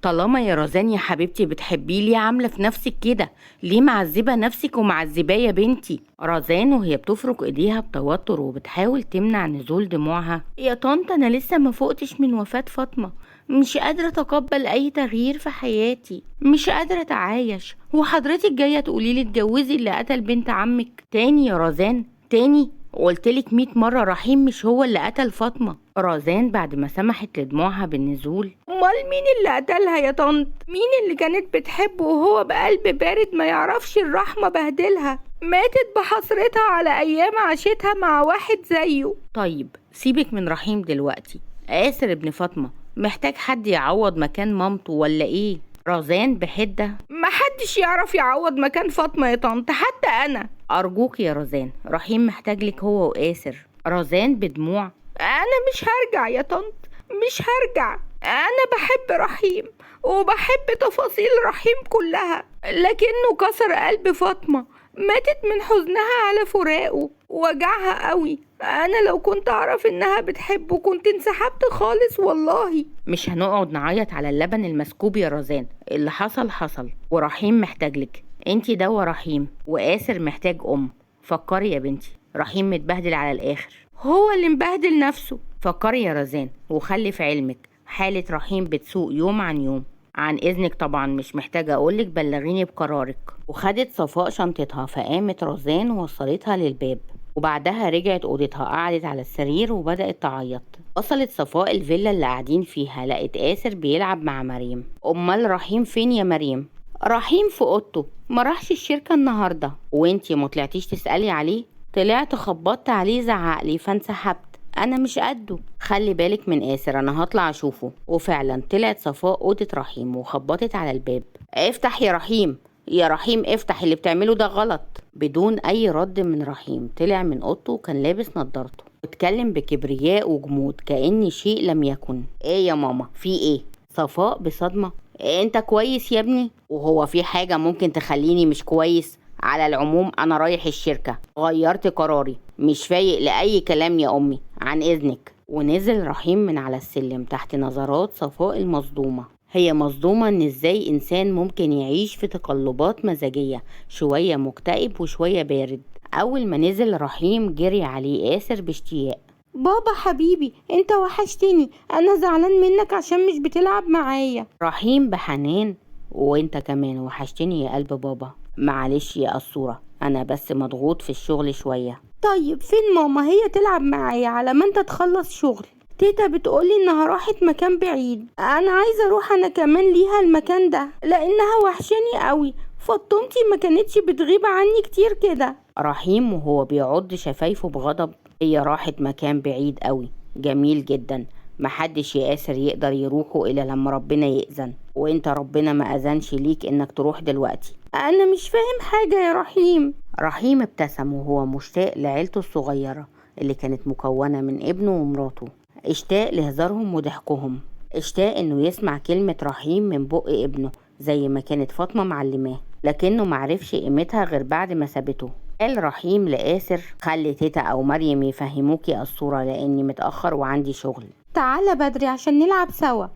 طالما يا رزان يا حبيبتي بتحبيه، ليه عاملة في نفسك كده؟ ليه معذبة نفسك ومعذباه يا بنتي؟ رزان وهي بتفرك ايديها بتوتر وبتحاول تمنع نزول دموعها، يا طنط انا لسه ما فقتش من وفاة فاطمة، مش قادرة اتقبل اي تغيير في حياتي، مش قادرة اتعايش، وحضرتك جاية تقولي لي اتجوزي اللي قتل بنت عمك تاني يا رزان؟ تاني؟ قلتلك 100 مرة رحيم مش هو اللي قتل فاطمة. رزان بعد ما سمحت لدموعها بالنزول، امال مين اللي قتلها يا طنط؟ مين اللي كانت بتحبه وهو بقلب بارد ما يعرفش الرحمة بهدلها، ماتت بحسرتها على ايام عاشتها مع واحد زيه. طيب سيبك من رحيم دلوقتي، آسر ابن فاطمة محتاج حد يعوض مكان مامته ولا ايه؟ رزان بحدة، محدش يعرف يعوض مكان فاطمة يا طنط، حتى انا. ارجوك يا رزان، رحيم محتاج لك هو وآسر. رزان بدموع، انا مش هرجع يا طنط، مش هرجع، انا بحب رحيم وبحب تفاصيل رحيم كلها، لكنه كسر قلب فاطمة، ماتت من حزنها على فراقه، وجعها قوي. انا لو كنت اعرف انها بتحبه كنت انسحبت خالص والله. مش هنقعد نعيط على اللبن المسكوب يا رزان، اللي حصل حصل، ورحيم محتاج لك انتي، دوا رحيم، وآسر محتاج ام. فكري يا بنتي، رحيم متبهدل على الاخر، هو اللي مبهدل نفسه. فكري يا رزان، وخلي في علمك حالة رحيم بتسوء يوم عن يوم. عن اذنك طبعا مش محتاجة اقولك، بلغيني بقرارك. وخدت صفاء شنطتها، فقامت رزان ووصلتها للباب، وبعدها رجعت اوضتها، قعدت على السرير وبدأت تعيط. وصلت صفاء الفيلا اللي قاعدين فيها، لقت آسر بيلعب مع مريم. امال رحيم فين يا مريم؟ رحيم في اوضته، ما راحش الشركة النهاردة. وانتي ما طلعتيش تسألي عليه؟ طلعت خبطت عليه زعقلي فانسحبت، انا مش قده. خلي بالك من آسر، انا هطلع اشوفه. وفعلا طلعت صفاء اوضة رحيم وخبطت على الباب. افتح يا رحيم، يا رحيم افتح، اللي بتعمله ده غلط. بدون اي رد من رحيم طلع من اوضته وكان لابس نظارته، واتكلم بكبرياء وجمود كأن شيء لم يكن. ايه يا ماما في ايه؟ صفاء بصدمة، إيه انت كويس يا ابني؟ وهو في حاجة ممكن تخليني مش كويس؟ على العموم انا رايح الشركة، غيرت قراري، مش فايق لأي كلام يا امي، عن اذنك. ونزل رحيم من على السلم تحت نظرات صفاء المصدومة. هي مصدومة ان ازاي انسان ممكن يعيش في تقلبات مزاجية، شوية مكتئب وشوية بارد. اول ما نزل رحيم جري عليه آسر باشتياق. بابا حبيبي انت وحشتني، انا زعلان منك عشان مش بتلعب معايا. رحيم بحنان، وانت كمان وحشتني يا قلب بابا. معلش يا قصورة، انا بس مضغوط في الشغل شوية. طيب فين ماما؟ هي تلعب معايا على ما انت تخلص شغل. تيتا بتقولي انها راحت مكان بعيد، انا عايزة اروح انا كمان ليها المكان ده لانها وحشاني قوي، فطمتي ما كانتش بتغيب عني كتير كده. رحيم وهو بيعض شفايفه بغضب، هي راحت مكان بعيد قوي، جميل جدا، محدش يا آسر يقدر يروحه الا لما ربنا يأذن، وانت ربنا ما اذنش ليك انك تروح دلوقتي. انا مش فاهم حاجة يا رحيم. رحيم ابتسم وهو مشتاق لعيلته الصغيرة اللي كانت مكونة من ابنه ومراته، اشتاق لهزارهم وضحكهم، اشتاق انه يسمع كلمة رحيم من بق ابنه زي ما كانت فاطمة معلماه، لكنه معرفش قيمتها غير بعد ما سابته. قال رحيم لآسر، خلي تيتا او مريم يفهموكي الصورة لاني متأخر وعندي شغل. تعالى بدري عشان نلعب سوا.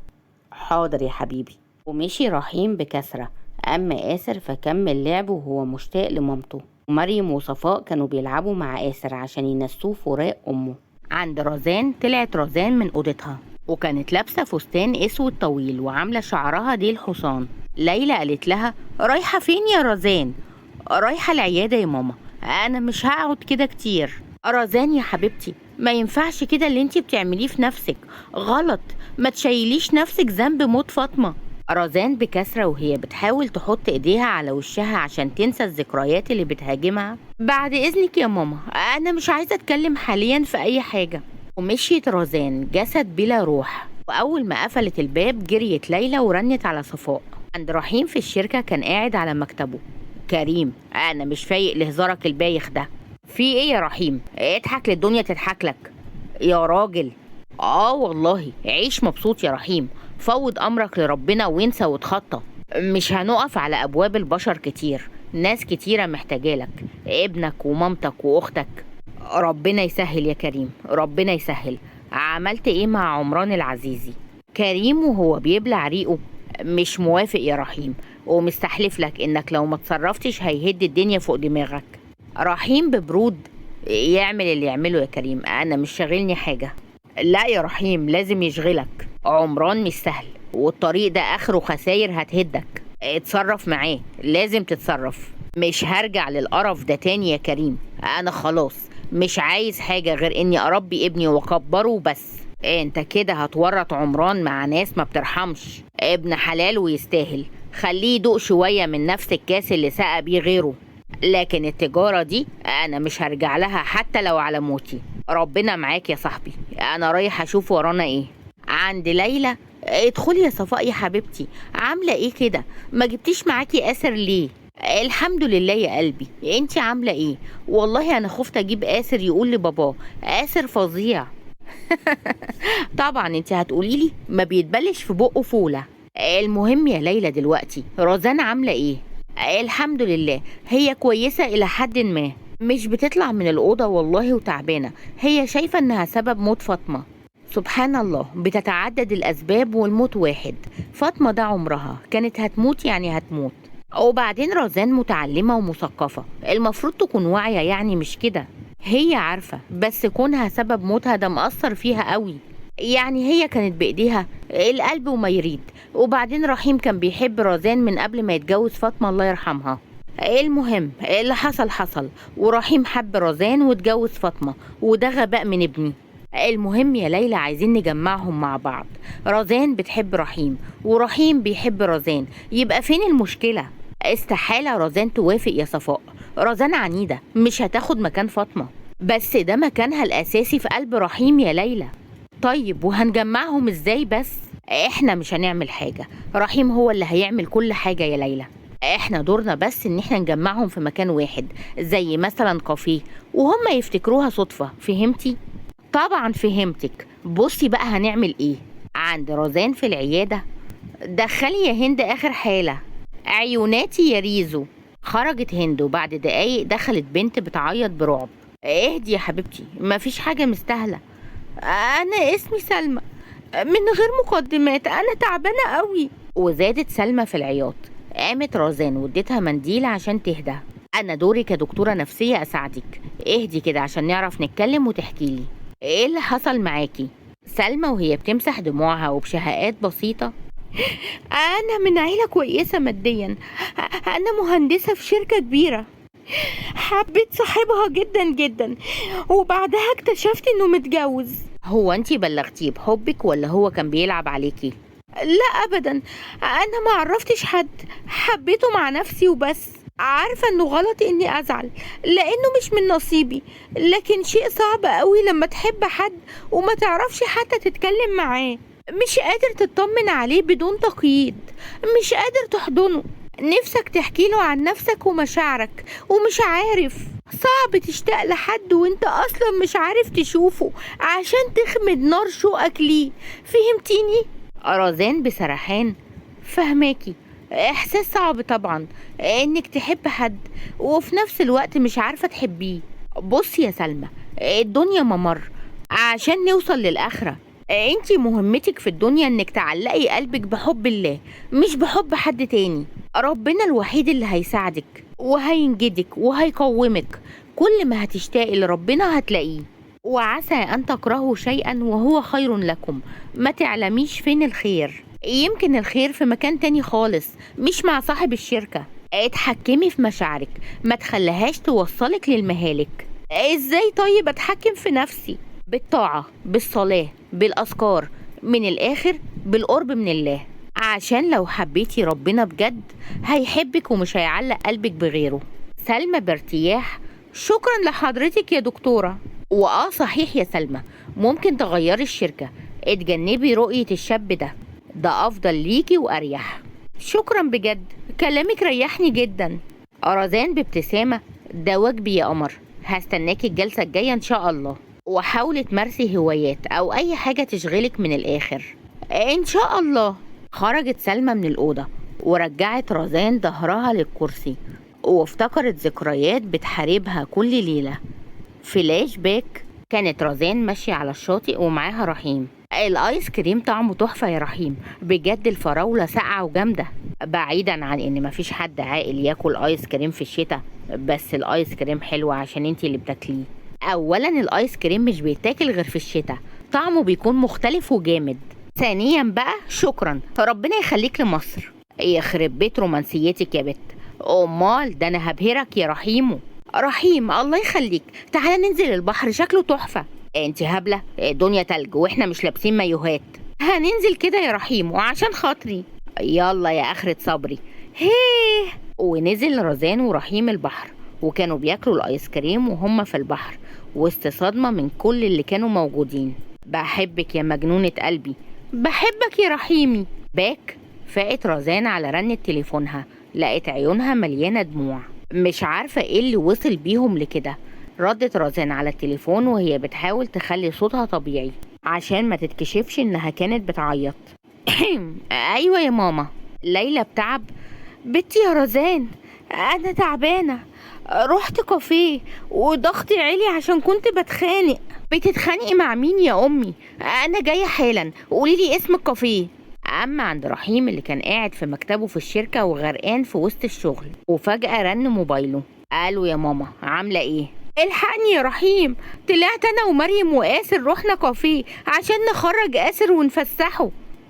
حاضر يا حبيبي. ومشي رحيم بكسرة. اما آسر فكمل لعبه وهو مشتاق لمامته. ومريم وصفاء كانوا بيلعبوا مع آسر عشان ينسوه فراق امه. عند رزان طلعت رزان من اوضتها وكانت لابسه فستان اسود طويل وعامله شعرها ديل حصان. ليلى قالت لها، رايحه فين يا رزان؟ رايحه العياده يا ماما، انا مش هقعد كده كتير. رزان يا حبيبتي ما ينفعش كده، اللي انتي بتعمليه في نفسك غلط، ما تشيليش نفسك ذنب موت فاطمه. رزان بكسرة وهي بتحاول تحط ايديها على وشها عشان تنسى الذكريات اللي بتهاجمها، بعد اذنك يا ماما انا مش عايزة اتكلم حاليا في اي حاجة. ومشيت رزان جسد بلا روح. واول ما قفلت الباب جريت ليلى ورنت على صفاء. عند رحيم في الشركة كان قاعد على مكتبه. كريم انا مش فايق لهزارك البايخ ده. في ايه يا رحيم؟ اضحك للدنيا تضحك لك يا راجل. والله عيش مبسوط يا رحيم، فوض امرك لربنا وانسى وتخطى. مش هنقف على ابواب البشر كتير، ناس كتيرة محتاجالك، ابنك ومامتك واختك. ربنا يسهل يا كريم، ربنا يسهل. عملت ايه مع عمران العزيزي؟ كريم وهو بيبلع ريقه، مش موافق يا رحيم، ومستحلف لك انك لو ما تصرفتش هيهد الدنيا فوق دماغك. رحيم ببرود: يعمل اللي يعمله يا كريم، انا مش شاغلني حاجة. لا يا رحيم، لازم يشغلك، عمران مش سهل، والطريق ده اخره خساير هتهدك. اتصرف معاه، لازم تتصرف. مش هرجع للقرف ده تاني يا كريم، انا خلاص مش عايز حاجة غير اني اربي ابني واكبره بس. انت كده هتورط عمران مع ناس ما بترحمش. ابن حلال ويستاهل، خليه يدوق شوية من نفس الكاس اللي سقى بيه غيره. لكن التجارة دي انا مش هرجع لها حتى لو على موتي. ربنا معاك يا صاحبي، انا رايح اشوف ورانا ايه. عند ليلى: ادخلي يا صفاء يا حبيبتي، عاملة ايه كده؟ ما جبتيش معاكي آسر ليه؟ الحمد لله يا قلبي، انتي عاملة ايه؟ والله انا خفت اجيب آسر يقول لباباه، آسر فظيع. طبعا انتي هتقولي لي ما بيتبلش في بقه فولة. المهم يا ليلى دلوقتي رزان عاملة ايه؟ الحمد لله هي كويسة الى حد ما، مش بتطلع من الأوضة والله وتعبانة، هي شايفة انها سبب موت فاطمة. سبحان الله، بتتعدد الأسباب والموت واحد. فاطمة ده عمرها كانت هتموت يعني هتموت. وبعدين رزان متعلمة ومثقفة، المفروض تكون واعية يعني، مش كده؟ هي عارفة، بس كونها سبب موتها ده مأثر فيها قوي، يعني هي كانت بإيديها القلب وما يريد. وبعدين رحيم كان بيحب رزان من قبل ما يتجوز فاطمة الله يرحمها. المهم اللي حصل حصل، ورحيم حب رزان واتجوز فاطمة، وده غباء من ابني. المهم يا ليلى عايزين نجمعهم مع بعض. رزان بتحب رحيم ورحيم بيحب رزان، يبقى فين المشكلة؟ استحالة رزان توافق يا صفاء، رزان عنيدة مش هتاخد مكان فاطمة، بس ده مكانها الأساسي في قلب رحيم يا ليلى. طيب وهنجمعهم ازاي؟ بس احنا مش هنعمل حاجة، رحيم هو اللي هيعمل كل حاجة يا ليلى. احنا دورنا بس ان احنا نجمعهم في مكان واحد، زي مثلا كافيه، وهم يفتكروها صدفة. فهمتي؟ طبعا فهمتك. بصي بقى هنعمل ايه. عند رزان في العيادة: دخلي يا هند اخر حالة. عيوناتي يا ريزو. خرجت هند وبعد دقايق دخلت بنت بتعيط برعب. اهدي يا حبيبتي، مفيش حاجة مستاهلة. انا اسمي سلمى، من غير مقدمات انا تعبانة قوي. وزادت سلمى في العياط. قامت رزان واديتها منديل عشان تهدى. انا دوري كدكتورة نفسية اساعدك، اهدي كده عشان نعرف نتكلم وتحكيلي ايه اللي حصل معاكي. سلمى وهي بتمسح دموعها وبشهقات بسيطة: انا من عيلة كويسة ماديا، انا مهندسة في شركة كبيرة، حبيت صاحبها جدا جدا، وبعدها اكتشفت انه متجوز. هو انتي بلغتيه بحبك ولا هو كان بيلعب عليكي؟ لا ابدا، انا ما عرفتش حد، حبيته مع نفسي وبس. عارفة انه غلط اني ازعل لانه مش من نصيبي، لكن شيء صعب قوي لما تحب حد وما تعرفش حتى تتكلم معاه، مش قادر تطمن عليه بدون تقييد، مش قادر تحضنه، نفسك تحكي له عن نفسك ومشاعرك ومش عارف. صعب تشتاق لحد وانت اصلا مش عارف تشوفه عشان تخمد نار شوقك ليه. فهمتيني؟ رزان بسرحان: فهماكي، احساس صعب طبعا انك تحب حد وفي نفس الوقت مش عارفة تحبيه. بصي يا سلمى، الدنيا ممر عشان نوصل للآخرة. انتي مهمتك في الدنيا انك تعلقي قلبك بحب الله مش بحب حد تاني. ربنا الوحيد اللي هيساعدك وهينجدك وهيقومك، كل ما هتشتاقي لربنا هتلاقيه. وعسى ان تكرهوا شيئا وهو خير لكم، ما تعلميش فين الخير، يمكن الخير في مكان تاني خالص مش مع صاحب الشركة. اتحكمي في مشاعرك، ما تخليهاش توصلك للمهالك. ازاي طيب اتحكم في نفسي؟ بالطاعة، بالصلاة، بالأذكار، من الآخر بالقرب من الله، عشان لو حبيتي ربنا بجد هيحبك ومش هيعلق قلبك بغيره. سلمى بارتياح: شكرا لحضرتك يا دكتورة. وآه صحيح يا سلمى، ممكن تغيري الشركة، اتجنبي رؤية الشاب ده، ده أفضل ليكي وأريح. شكرا بجد، كلامك ريحني جدا. رزان بابتسامة: ده واجبي يا قمر، هستناكي الجلسة الجاية إن شاء الله. وحاولي تمارسي هوايات أو أي حاجة تشغلك من الآخر إن شاء الله. خرجت سلمى من الأوضة ورجعت رزان ظهرها للكرسي، وافتكرت ذكريات بتحاربها كل ليلة. فلاش باك: كانت رزان ماشية على الشاطئ ومعاها رحيم. الايس كريم طعمه تحفة يا رحيم، بجد الفراولة ساقعة وجامدة. بعيدا عن ان مفيش حد عاقل ياكل ايس كريم في الشتاء، بس الايس كريم حلو عشان انتي اللي بتاكليه. اولا الايس كريم مش بيتاكل غير في الشتاء، طعمه بيكون مختلف وجامد. ثانيا بقى شكرا، ربنا يخليك لمصر. يخرب بيت رومانسيتك يا بت، امال ده انا هبهرك يا رحيمو. رحيم الله يخليك تعالى ننزل البحر، شكله تحفة. انت هبلة، الدنيا تلج واحنا مش لابسين مايوهات. هننزل كده يا رحيم وعشان خاطري. يلا يا اخرة صبري. هيه. ونزل رزان ورحيم البحر، وكانوا بياكلوا الايس كريم وهم في البحر وسط صدمة من كل اللي كانوا موجودين. بحبك يا مجنونة قلبي، بحبك يا رحيمي. باك. فاقت رزان على رنة تليفونها، لقت عيونها مليانة دموع، مش عارفة ايه اللي وصل بيهم لكده. ردت رزان على التليفون وهي بتحاول تخلي صوتها طبيعي عشان ما تتكشفش انها كانت بتعيط. ايوه يا ماما. ليلى بتعب، بنتي يا رزان انا تعبانة، رحت كافيه وضغطي عالي عشان كنت بتخانق. بتتخانقي مع مين يا امي؟ انا جاية حالا، قولي لي اسم الكافيه. اما عند رحيم اللي كان قاعد في مكتبه في الشركة وغرقان في وسط الشغل، وفجاة رن موبايله. قالوا يا ماما عامله ايه؟ الحقني يا رحيم، طلعت انا ومريم وآسر رحنا كافيه عشان نخرج آسر ونفسحه.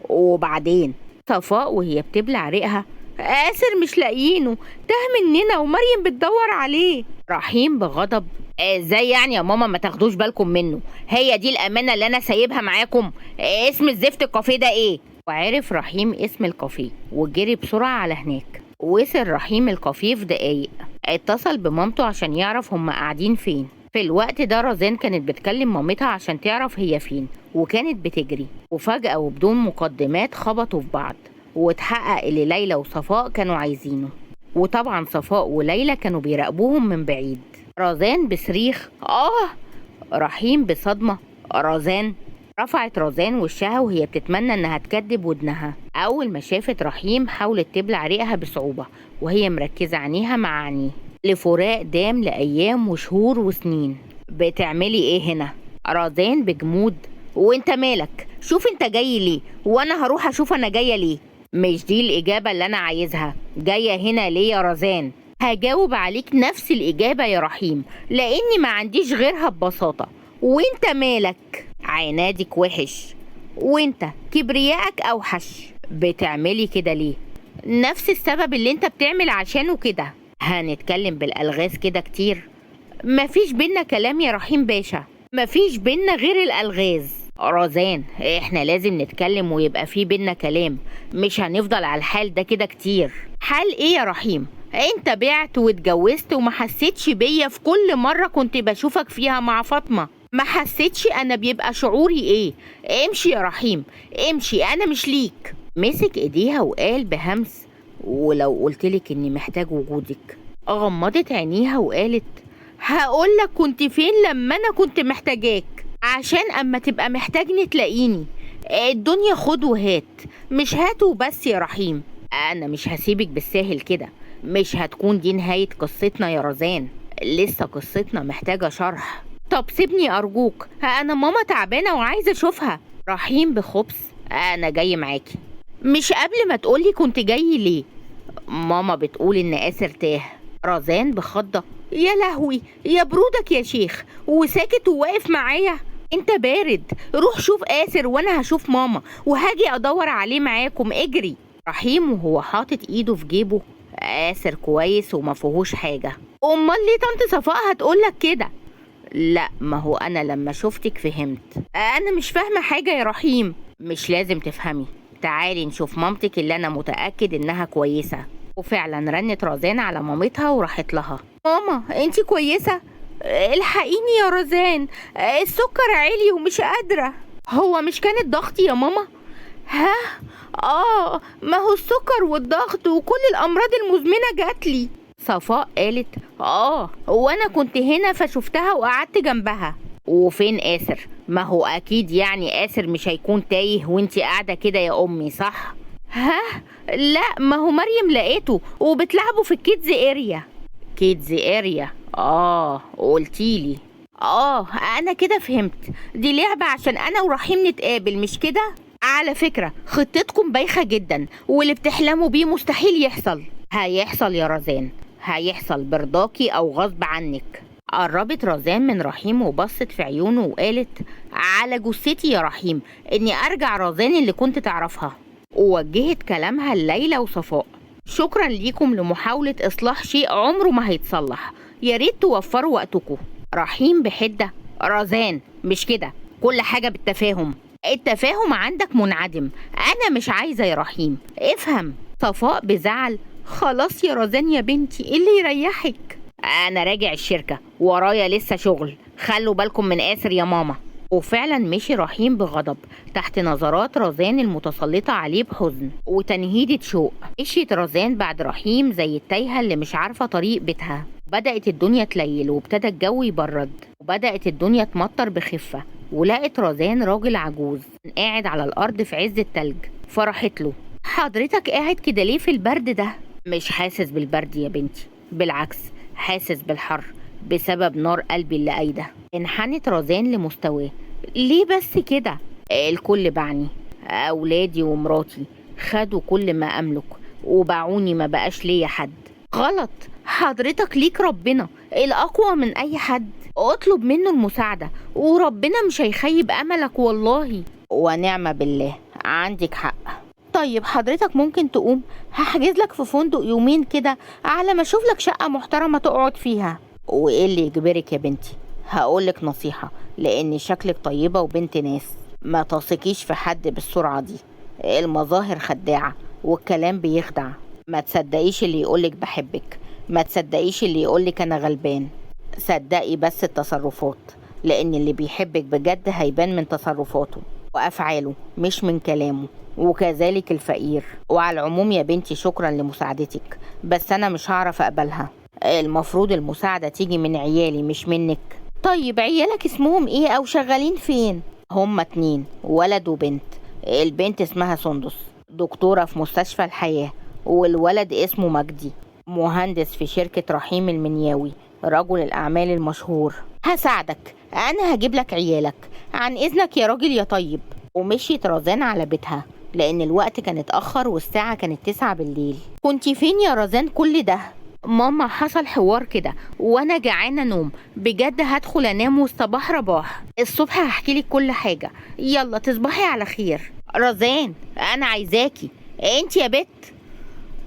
وبعدين صفاء وهي بتبلع ريقها، آسر مش لاقيينه، تاه مننا ومريم بتدور عليه. رحيم بغضب، ازاي يعني يا ماما ما تاخدوش بالكم منه؟ هي دي الامانة اللي انا سايبها معاكم؟ اسم الزفت الكافيه ده ايه؟ وعرف رحيم اسم الكافيه وجري بسرعة على هناك. وصل رحيم الكافيه في دقايق، اتصل بمامته عشان يعرف هما قاعدين فين. في الوقت ده رزان كانت بتكلم مامتها عشان تعرف هي فين، وكانت بتجري، وفجأة وبدون مقدمات خبطوا في بعض، واتحقق اللي ليلى وصفاء كانوا عايزينه. وطبعا صفاء وليلى كانوا بيراقبوهم من بعيد. رزان بصريخ، رحيم بصدمة، رزان. رفعت رزان وشها وهي بتتمنى انها تكدب ودنها. اول ما شافت رحيم حاولت تبلع ريقها بصعوبة وهي مركزة عينيها مع عينيه. لفراق دام لأيام وشهور وسنين. بتعملي ايه هنا؟ رزان بجمود، وانت مالك؟ شوف انت جاي ليه وانا هروح اشوف انا جاية ليه. مش دي الإجابة اللي أنا عايزها. جاية هنا ليه يا رزان؟ هجاوب عليك نفس الإجابة يا رحيم، لأني ما عنديش غيرها ببساطة. وانت مالك؟ عنادك وحش، وانت كبريائك أوحش. بتعملي كده ليه؟ نفس السبب اللي انت بتعمل عشانه كده. هنتكلم بالألغاز كده كتير؟ مفيش بينا كلام يا رحيم باشا، مفيش بينا غير الألغاز. رزان احنا لازم نتكلم ويبقى في بينا كلام، مش هنفضل على الحال ده كده كتير. حال ايه يا رحيم؟ انت بعت واتجوزت وما حسيتش بيا في كل مرة كنت بشوفك فيها مع فاطمة، ما حسيتش انا بيبقى شعوري ايه. امشي يا رحيم امشي، انا مش ليك. مسك ايديها وقال بهمس، ولو قلتلك اني محتاج وجودك. غمضت عينيها وقالت، هقولك كنت فين لما انا كنت محتاجاك، عشان اما تبقى محتاجني تلاقيني. الدنيا خد وهات، مش هات وبس يا رحيم. انا مش هسيبك بالساهل كده، مش هتكون دي نهاية قصتنا يا رزان، لسه قصتنا محتاجة شرح. طب سيبني ارجوك، انا ماما تعبانة وعايزة اشوفها. رحيم بخبث، انا جاي معاكي. مش قبل ما تقولي كنت جاي ليه. ماما بتقول ان آسر تاه. رزان بخضة، يا لهوي يا برودك يا شيخ، وساكت وواقف معايا؟ انت بارد، روح شوف آسر وانا هشوف ماما وهاجي ادور عليه معاكم، اجري. رحيم وهو حاطط ايده في جيبه، آسر كويس وما فيهوش حاجة. امال ليه طنط صفاء هتقولك كده؟ لا ما هو انا لما شفتك فهمت. انا مش فاهمة حاجة يا رحيم. مش لازم تفهمي، تعالي نشوف مامتك اللي انا متأكد انها كويسة. وفعلا رنت رزان على مامتها وراحت لها. ماما انتي كويسة؟ الحقيني يا رزان، السكر عالي ومش قادرة. هو مش كان الضغط يا ماما؟ ها؟ ما هو السكر والضغط وكل الأمراض المزمنة جاتلي. صفاء قالت، وانا كنت هنا فشفتها وقعدت جنبها. وفين آسر؟ ما هو أكيد يعني آسر مش هيكون تايه وانتي قاعدة كده يا أمي، صح؟ ها؟ لا ما هو مريم لقيته وبتلعبه في ال kids area. kids area؟ قلتيلي. اه انا كده فهمت، دي لعبة عشان انا ورحيم نتقابل مش كده؟ على فكرة خطتكم بايخة جدا، واللي بتحلموا بيه مستحيل يحصل. هيحصل يا رزان، هيحصل برضاكي او غصب عنك. قربت رزان من رحيم وبصت في عيونه وقالت على جثتي يا رحيم اني ارجع رزان اللي كنت تعرفها. ووجهت كلامها لليلى وصفاء، شكرا ليكم لمحاولة اصلاح شيء عمره ما هيتصلح، يا ريت توفروا وقتكم. رحيم بحدة، رزان مش كده، كل حاجة بالتفاهم، التفاهم عندك منعدم، انا مش عايزة يا رحيم افهم. صفاء بزعل، خلاص يا رزان يا بنتي ايه اللي يريحك؟ انا راجع الشركة ورايا لسه شغل، خلوا بالكم من آسر يا ماما. وفعلا مشي رحيم بغضب تحت نظرات رزان المتسلطة عليه بحزن وتنهيدة شوق. مشيت رزان بعد رحيم زي التايهة اللي مش عارفة طريق بيتها. بدأت الدنيا تليل وابتدى الجو يبرد، وبدأت الدنيا تمطر بخفة، ولقت رزان راجل عجوز قاعد على الأرض في عز التلج. فرحت له، حضرتك قاعد كده ليه في البرد ده؟ مش حاسس بالبرد يا بنتي، بالعكس حاسس بالحر بسبب نار قلبي اللي قايدة. انحنت رزان لمستواه، ليه بس كده؟ الكل باعني، اولادي ومراتي خدوا كل ما املك وباعوني، ما بقاش ليا حد. غلط، حضرتك ليك ربنا الاقوى من اي حد، اطلب منه المساعدة وربنا مش هيخيب املك والله. ونعم بالله، عندك حق. طيب حضرتك ممكن تقوم، هحجز لك في فندق يومين كده على ما اشوف لك شقة محترمة تقعد فيها. وايه اللي يجبرك يا بنتي؟ هقولك نصيحة لان شكلك طيبة وبنت ناس، ما تثقيش في حد بالسرعة دي، المظاهر خداعة والكلام بيخدع. ما تصدقيش اللي يقولك بحبك، ما تصدقيش اللي يقولك انا غلبان، صدقي بس التصرفات، لان اللي بيحبك بجد هيبان من تصرفاته وافعاله مش من كلامه، وكذلك الفقير. وعلى العموم يا بنتي شكرا لمساعدتك، بس انا مش هعرف اقبلها، المفروض المساعدة تيجي من عيالي مش منك. طيب عيالك اسمهم ايه او شغالين فين؟ هما 2، ولد وبنت. البنت اسمها سندس، دكتورة في مستشفى الحياة، والولد اسمه مجدي، مهندس في شركة رحيم المنياوي رجل الأعمال المشهور. هساعدك، أنا هجيب لك عيالك، عن إذنك يا راجل يا طيب. ومشيت رزان على بيتها لأن الوقت كان اتأخر والساعة كانت 9 بالليل. كنتي فين يا رزان كل ده؟ ماما حصل حوار كده وانا جعانة نوم بجد، هدخل انام والصباح رباح، الصبح هحكي لك كل حاجة، يلا تصبحي على خير. رزان انا عايزاكي انت يا بت.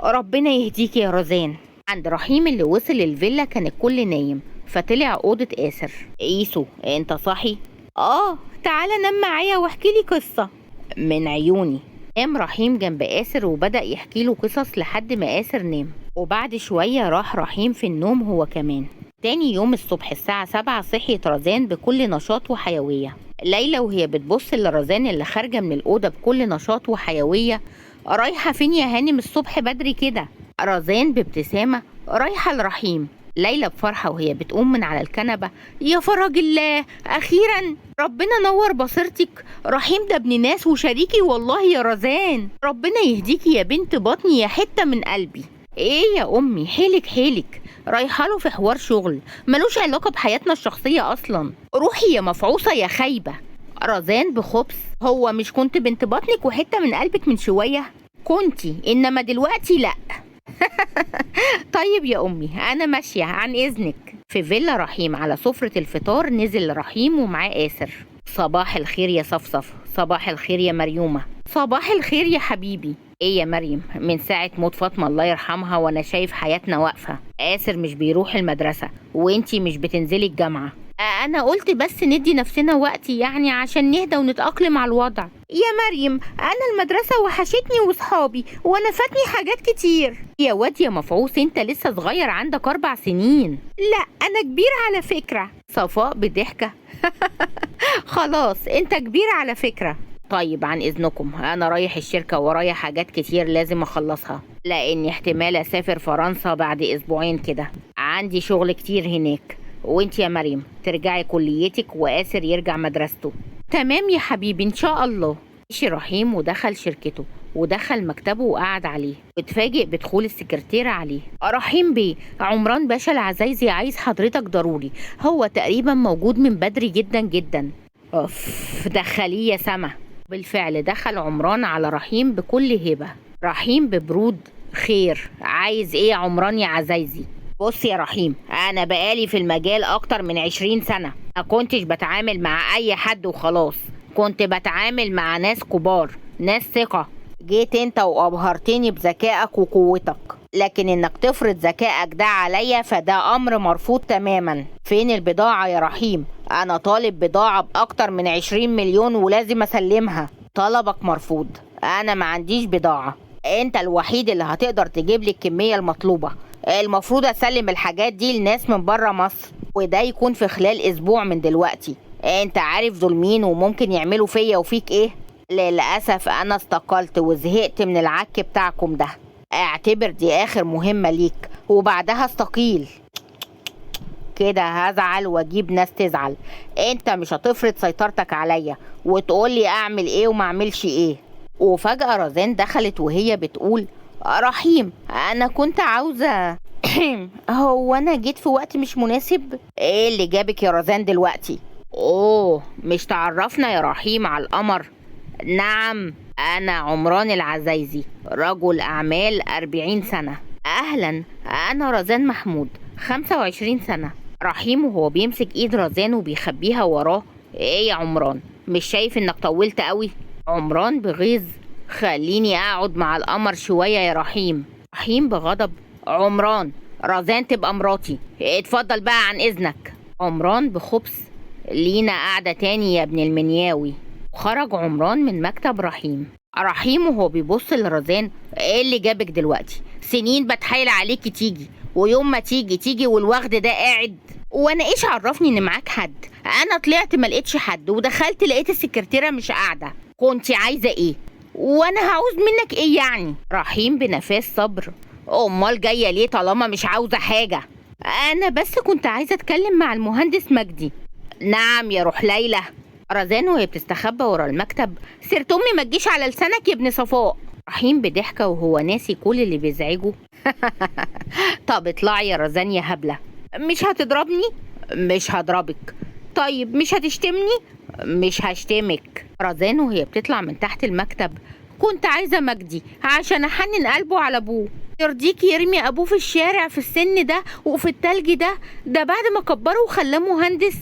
ربنا يهديكي يا رزان. عند رحيم اللي وصل للفيلا كان الكل نايم، فطلع اوضة آسر. ايسو انت صاحي؟ اه تعالى نام معايا واحكي لي قصة. من عيوني. قام رحيم جنب آسر وبدأ يحكي له قصص لحد ما آسر نام، وبعد شوية راح رحيم في النوم هو كمان. تاني يوم الصبح الساعة 7 صحيت رزان بكل نشاط وحيوية. ليلى وهي بتبص لرزان اللي خارجة من الأوضة بكل نشاط وحيوية، رايحة فين يا هانم الصبح بدري كده؟ رزان بابتسامة، رايحة لرحيم. ليلى بفرحة وهي بتقوم من على الكنبة، يا فرج الله أخيرا ربنا نور بصيرتك، رحيم ده ابن ناس وشريكي والله يا رزان، ربنا يهديكي يا بنت بطني يا حتة من قلبي. ايه يا امي حيلك حيلك، رايحة له في حوار شغل ملوش علاقة بحياتنا الشخصية اصلا، روحي يا مفعوصه يا خايبة. رزان بخبث، هو مش كنت بنت بطنك وحتة من قلبك من شوية؟ كنتي، انما دلوقتي لا. طيب يا امي انا ماشية عن اذنك. في فيلا رحيم على سفره الفطار نزل رحيم ومعاه آسر. صباح الخير يا صفصف. صباح الخير يا مريومه. صباح الخير يا حبيبي. ايه يا مريم، من ساعة موت فاطمة الله يرحمها وانا شايف حياتنا واقفة، آسر مش بيروح المدرسة وانتي مش بتنزلي الجامعة. انا قلت بس ندي نفسنا وقت يعني عشان نهدى ونتأقلم على الوضع. يا مريم انا المدرسة وحشتني وصحابي وانا فاتني حاجات كتير. يا واد يا مفعوص انت لسه صغير عندك 4 سنين. لا انا كبير على فكرة. صفاء بضحكة، خلاص انت كبير على فكرة. طيب عن اذنكم انا رايح الشركة ورايا حاجات كتير لازم اخلصها، لاني احتمال اسافر فرنسا بعد اسبوعين كده، عندي شغل كتير هناك. وانت يا مريم ترجعي كليتك وآسر يرجع مدرسته. تمام يا حبيبي ان شاء الله. مشي رحيم ودخل شركته ودخل مكتبه وقعد عليه، واتفاجئ بدخول السكرتيرة عليه. رحيم بيه، عمران باشا العزايزي عايز حضرتك ضروري، هو تقريبا موجود من بدري جدا جدا. اوف، دخليه يا سما. بالفعل دخل عمران على رحيم بكل هبة. رحيم ببرود: خير، عايز ايه يا عمران يا عزايزي؟ بص يا رحيم، انا بقالي في المجال اكتر من 20 سنة، ما كنتش بتعامل مع اي حد وخلاص، كنت بتعامل مع ناس كبار، ناس ثقة. جيت انت وابهرتني بذكائك وقوتك، لكن انك تفرض ذكائك ده عليا فده امر مرفوض تماما. فين البضاعة يا رحيم؟ انا طالب بضاعة باكتر من 20 مليون ولازم اسلمها. طلبك مرفوض، انا ما عنديش بضاعة، انت الوحيد اللي هتقدر تجيب لي الكمية المطلوبة. المفروض اسلم الحاجات دي لناس من بره مصر، وده يكون في خلال اسبوع من دلوقتي. انت عارف دول مين وممكن يعملوا فيا وفيك ايه؟ للأسف انا استقلت وزهقت من العك بتاعكم ده. اعتبر دي اخر مهمة ليك وبعدها استقيل. كده هزعل واجيب ناس تزعل. انت مش هتفرض سيطرتك عليا وتقولي اعمل ايه وما اعملش ايه. وفجأة رزان دخلت وهي بتقول: رحيم، انا كنت عاوزة هو انا جيت في وقت مش مناسب؟ ايه اللي جابك يا رزان دلوقتي؟ اوه، مش تعرفنا يا رحيم على القمر؟ نعم، انا عمران العزايزي، رجل اعمال 40 سنة. اهلا، انا رزان محمود، 25 سنة. رحيم وهو بيمسك ايد رزان وبيخبيها وراه: ايه يا عمران، مش شايف انك طولت قوي؟ عمران بغيظ: خليني اقعد مع القمر شوية يا رحيم. رحيم بغضب: عمران، رزان تبقى مراتي، اتفضل بقى عن اذنك. عمران بخبث: لينا قاعدة تاني يا ابن المنياوي. خرج عمران من مكتب رحيم. رحيم وهو بيبص لرزان: ايه اللي جابك دلوقتي؟ سنين بتحايل عليكي تيجي، ويوم ما تيجي تيجي والوغد ده قاعد. وانا ايش عرفني ان معاك حد؟ انا طلعت ما لقيتش حد، ودخلت لقيت السكرتيرة مش قاعدة. كنت عايزة ايه؟ وانا هعوز منك ايه يعني؟ رحيم بنفاذ صبر: امال جاية ليه طالما مش عاوزة حاجة؟ انا بس كنت عايزة اتكلم مع المهندس مجدي. نعم يا روح ليلى. رزان وهي بتستخبى ورا المكتب: سيرة امي ما تجيش على لسانك يا ابن صفاء. رحيم بضحكة وهو ناسي كل اللي بيزعجه: طب اطلعي يا رزان يا هبلة. مش هتضربني؟ مش هضربك. طيب مش هتشتمني؟ مش هشتمك. رزان وهي بتطلع من تحت المكتب: كنت عايزة مجدي عشان احنن قلبه على ابوه. يرضيك يرمي ابوه في الشارع في السن ده وفي التلج ده؟ ده بعد ما كبره وخلاه مهندس.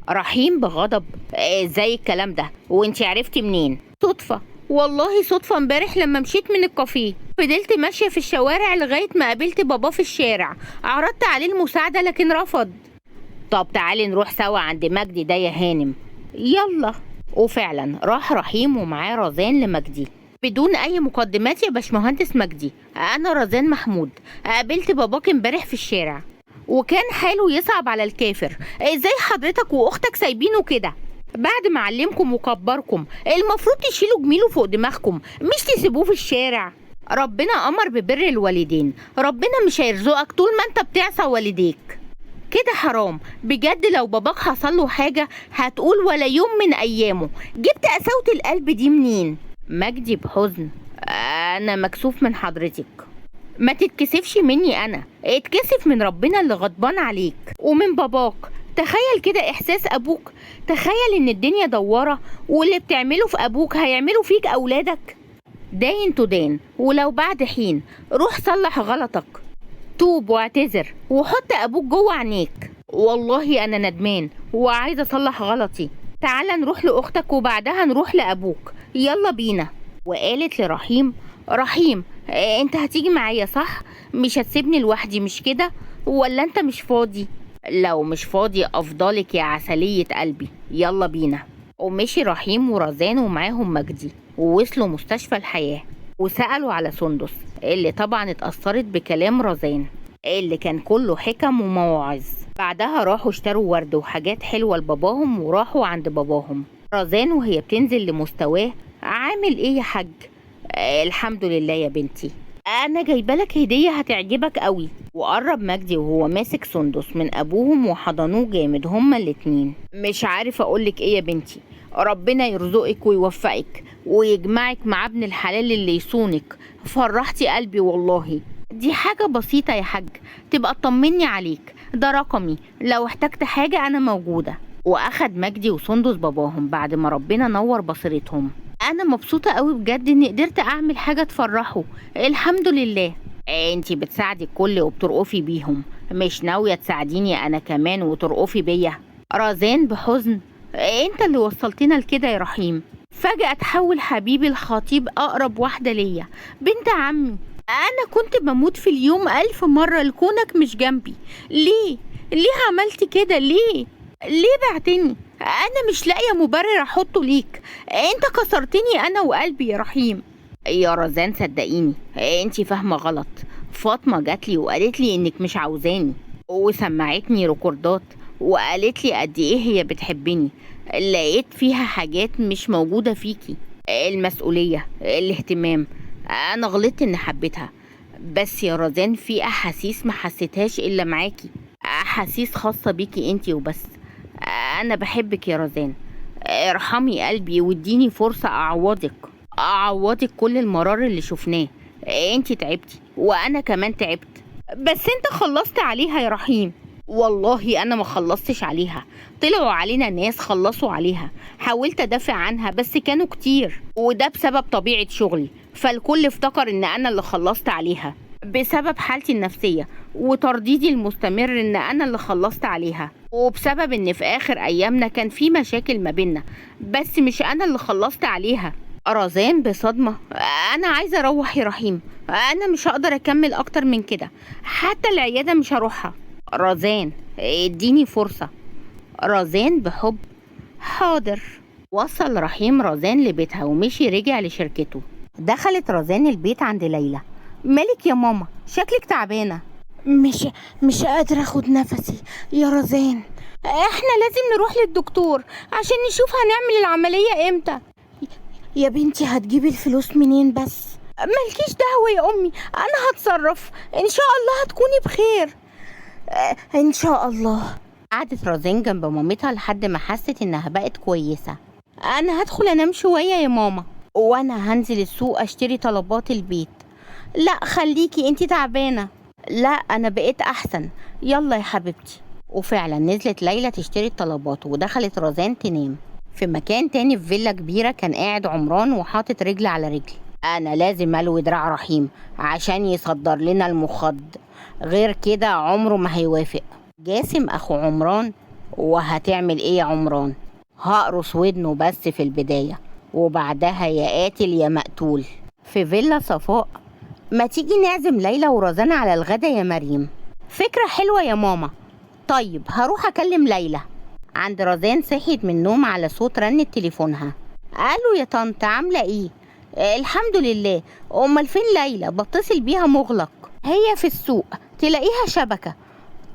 رحيم بغضب: ازاي الكلام ده؟ وانتي عرفتي منين؟ صدفة، والله صدفة. امبارح لما مشيت من الكافيه فضلت ماشية في الشوارع لغاية ما قابلت بابا في الشارع، عرضت عليه المساعدة لكن رفض. طب تعالي نروح سوا عند مجدي ده يا هانم، يلا. وفعلا راح رحيم ومعاه رزان لمجدي بدون اي مقدمات. يا باشمهندس مجدي، انا رزان محمود، قابلت باباك امبارح في الشارع وكان حاله يصعب على الكافر. ازاي حضرتك واختك سايبينه كده؟ بعد ما علمكم وكبركم المفروض تشيلوا جميله فوق دماغكم، مش تسيبوه في الشارع. ربنا امر ببر الوالدين، ربنا مش هيرزقك طول ما انت بتعصى والديك كده. حرام بجد، لو باباك حصل له حاجه هتقول ولا يوم من ايامه جبت قساوه القلب دي منين؟ مجدي بحزن: انا مكسوف من حضرتك. ما تتكسفش مني انا، اتكسف من ربنا اللي غضبان عليك ومن باباك. تخيل كده احساس ابوك، تخيل ان الدنيا دوارة واللي بتعمله في ابوك هيعمله فيك اولادك. داين تدان، ولو بعد حين. روح صلح غلطك، توب واعتذر وحط ابوك جوه عينيك. والله انا ندمان وعايزه اصلح غلطي، تعال نروح لاختك وبعدها نروح لابوك، يلا بينا. وقالت لرحيم: رحيم انت هتيجي معايا صح؟ مش هتسيبني لوحدي مش كده؟ ولا انت مش فاضي؟ لو مش فاضي افضلك يا عسلية قلبي، يلا بينا. ومشي رحيم ورزان ومعاهم مجدي ووصلوا مستشفى الحياة وسألوا على سندس اللي طبعا اتأثرت بكلام رزان اللي كان كله حكم ومواعظ. بعدها راحوا اشتروا ورد وحاجات حلوة لباباهم وراحوا عند باباهم. رزان وهي بتنزل لمستواه: عامل ايه يا حاج؟ الحمد لله يا بنتي، انا جايبه لك هديه هتعجبك قوي. وقرب مجدي وهو ماسك سندس من ابوهم وحضنوه جامد هما الاتنين. مش عارف اقولك ايه يا بنتي، ربنا يرزقك ويوفقك ويجمعك مع ابن الحلال اللي يصونك، فرحتي قلبي والله. دي حاجة بسيطة يا حاج، تبقى تطمني عليك، ده رقمي، لو احتجت حاجة أنا موجودة. وأخد مجدي وسندس باباهم بعد ما ربنا نور بصيرتهم. أنا مبسوطة قوي بجد إني قدرت أعمل حاجة تفرحه، الحمد لله. انتي بتساعدي الكل وبترقفي بيهم، مش ناوية تساعديني أنا كمان وترقفي بيا؟ رزان بحزن، انت اللي وصلتنا لكده يا رحيم. فجأة تحول حبيبي الخطيب أقرب واحدة ليا، بنت عمي. أنا كنت بموت في اليوم 1000 مرة لكونك مش جنبي. ليه؟ ليه عملت كده؟ ليه؟ ليه بعتني؟ أنا مش لاقية مبرر أحطه ليك، أنت كسرتني أنا وقلبي يا رحيم. يا رزان صدقيني أنت فاهمة غلط، فاطمة جاتلي وقالت لي إنك مش عاوزاني، وسمعتني ريكوردات وقالت لي قد إيه هي بتحبني، لقيت فيها حاجات مش موجودة فيكي، المسؤولية، الاهتمام. أنا غلطت إن حبيتها، بس يا رزان في أحاسيس ما حسيتهاش إلا معاكي، أحاسيس خاصة بيكي أنتي وبس. أنا بحبك يا رزان، ارحمي قلبي واديني فرصة أعوضك كل المرار اللي شفناه. أنتي تعبتي وأنا كمان تعبت، بس أنت خلصت عليها يا رحيم. والله أنا ما خلصتش عليها، طلعوا علينا ناس خلصوا عليها، حاولت أدافع عنها بس كانوا كتير، وده بسبب طبيعة شغلي، فالكل افتكر إن أنا اللي خلصت عليها بسبب حالتي النفسية وترديدي المستمر إن أنا اللي خلصت عليها، وبسبب إن في آخر أيامنا كان في مشاكل ما بينا، بس مش أنا اللي خلصت عليها. رزان بصدمة، أنا عايزة أروح يا رحيم، أنا مش هقدر أكمل أكتر من كده، حتى العيادة مش هروحها. رزان اديني فرصة. رزان بحب، حاضر. وصل رحيم رزان لبيتها ومشي رجع لشركته. دخلت رزان البيت عند ليلى. مالك يا ماما؟ شكلك تعبانة. مش قادرة اخد نفسي يا رزان، احنا لازم نروح للدكتور عشان نشوف هنعمل العملية امتى. يا بنتي هتجيبي الفلوس منين بس؟ مالكيش دعوة يا امي، انا هتصرف ان شاء الله، هتكوني بخير ان شاء الله. قعدت رزان جنب مامتها لحد ما حست انها بقت كويسة. انا هدخل انام شوية يا ماما، وانا هنزل السوق اشتري طلبات البيت. لا خليكي انتي تعبانة. لا انا بقيت احسن، يلا يا حبيبتي. وفعلا نزلت ليلى تشتري الطلبات ودخلت رزان تنام. في مكان تاني في فيلا كبيرة كان قاعد عمران وحاطط رجل على رجل. انا لازم الوي دراع رحيم عشان يصدر لنا المخض، غير كده عمره ما هيوافق. جاسم اخو عمران، وهتعمل ايه يا عمران؟ هقرص ودنه بس في البداية وبعدها يا قاتل يا مقتول. في فيلا صفاء، ما تيجي نعزم ليلى ورزان على الغدا يا مريم؟ فكرة حلوة يا ماما. طيب هروح اكلم ليلى. عند رزان صحيت من النوم على صوت رنة تليفونها. قالوا يا طنط عاملة ايه؟ الحمد لله. امال فين ليلى؟ بتصل بيها مغلق، هي في السوق تلاقيها شبكة.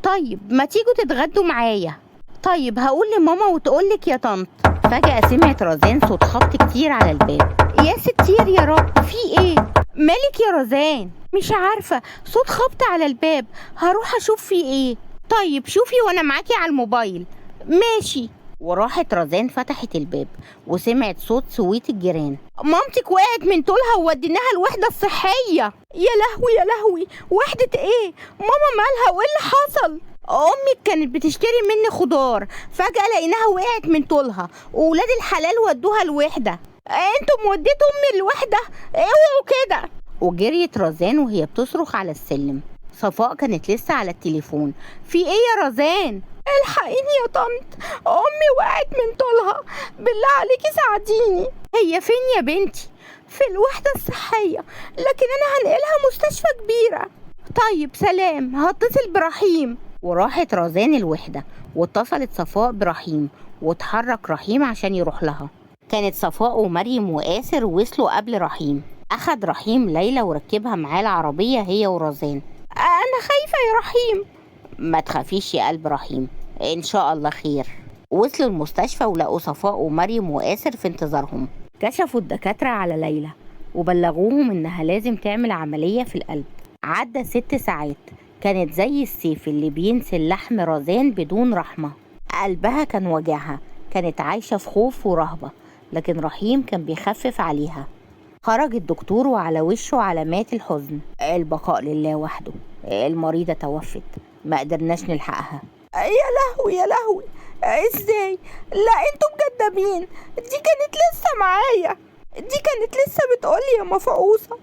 طيب ما تيجوا تتغدوا معايا. طيب هقول لماما وتقولك يا طنط. فجأة سمعت رزان صوت خبط كتير على الباب. يا ستير يا رب، في ايه؟ مالك يا رزان؟ مش عارفة، صوت خبط على الباب، هروح اشوف في ايه. طيب شوفي وانا معاكي على الموبايل. ماشي. وراحت رزان فتحت الباب وسمعت صوت سويت الجيران. مامتك وقعت من طولها ووديناها الوحدة الصحية. يا لهوي يا لهوي، وحدة ايه؟ ماما مالها وايه اللي حصل؟ امك كانت بتشتري مني خضار، فجأة لقيناها وقعت من طولها وولاد الحلال ودوها الوحدة. انتم وديتوا امي الوحدة؟ اوعوا كده. وجريت رزان وهي بتصرخ على السلم. صفاء كانت لسه على التليفون. في ايه يا رزان؟ الحقيني يا طنط، امي وقعت من طولها، بالله عليكي ساعديني. هي فين يا بنتي؟ في الوحدة الصحية، لكن انا هنقلها مستشفى كبيرة. طيب سلام، هتصل برحيم. وراحت رزان الوحدة واتصلت صفاء برحيم، واتحرك رحيم عشان يروح لها. كانت صفاء ومريم وآسر وصلوا قبل رحيم. أخد رحيم ليلى وركبها معاه العربية هي ورزان. أنا خايفة يا رحيم. ما تخافيش يا قلب رحيم، إن شاء الله خير. وصلوا المستشفى ولقوا صفاء ومريم وآسر في انتظارهم. كشفوا الدكاترة على ليلى وبلغوهم إنها لازم تعمل عملية في القلب. عدى 6 ساعات، كانت زي السيف اللي بينسل لحم رزان بدون رحمة. قلبها كان وجعها، كانت عايشة في خوف ورهبة، لكن رحيم كان بيخفف عليها. خرج الدكتور وعلى وشه علامات الحزن. البقاء لله وحده، المريضة توفت، ما قدرناش نلحقها. يا لهوي يا لهوي، ازاي؟ لا انتوا مكدبين، دي كانت لسه معايا، دي كانت لسه بتقولي يا مفعوصة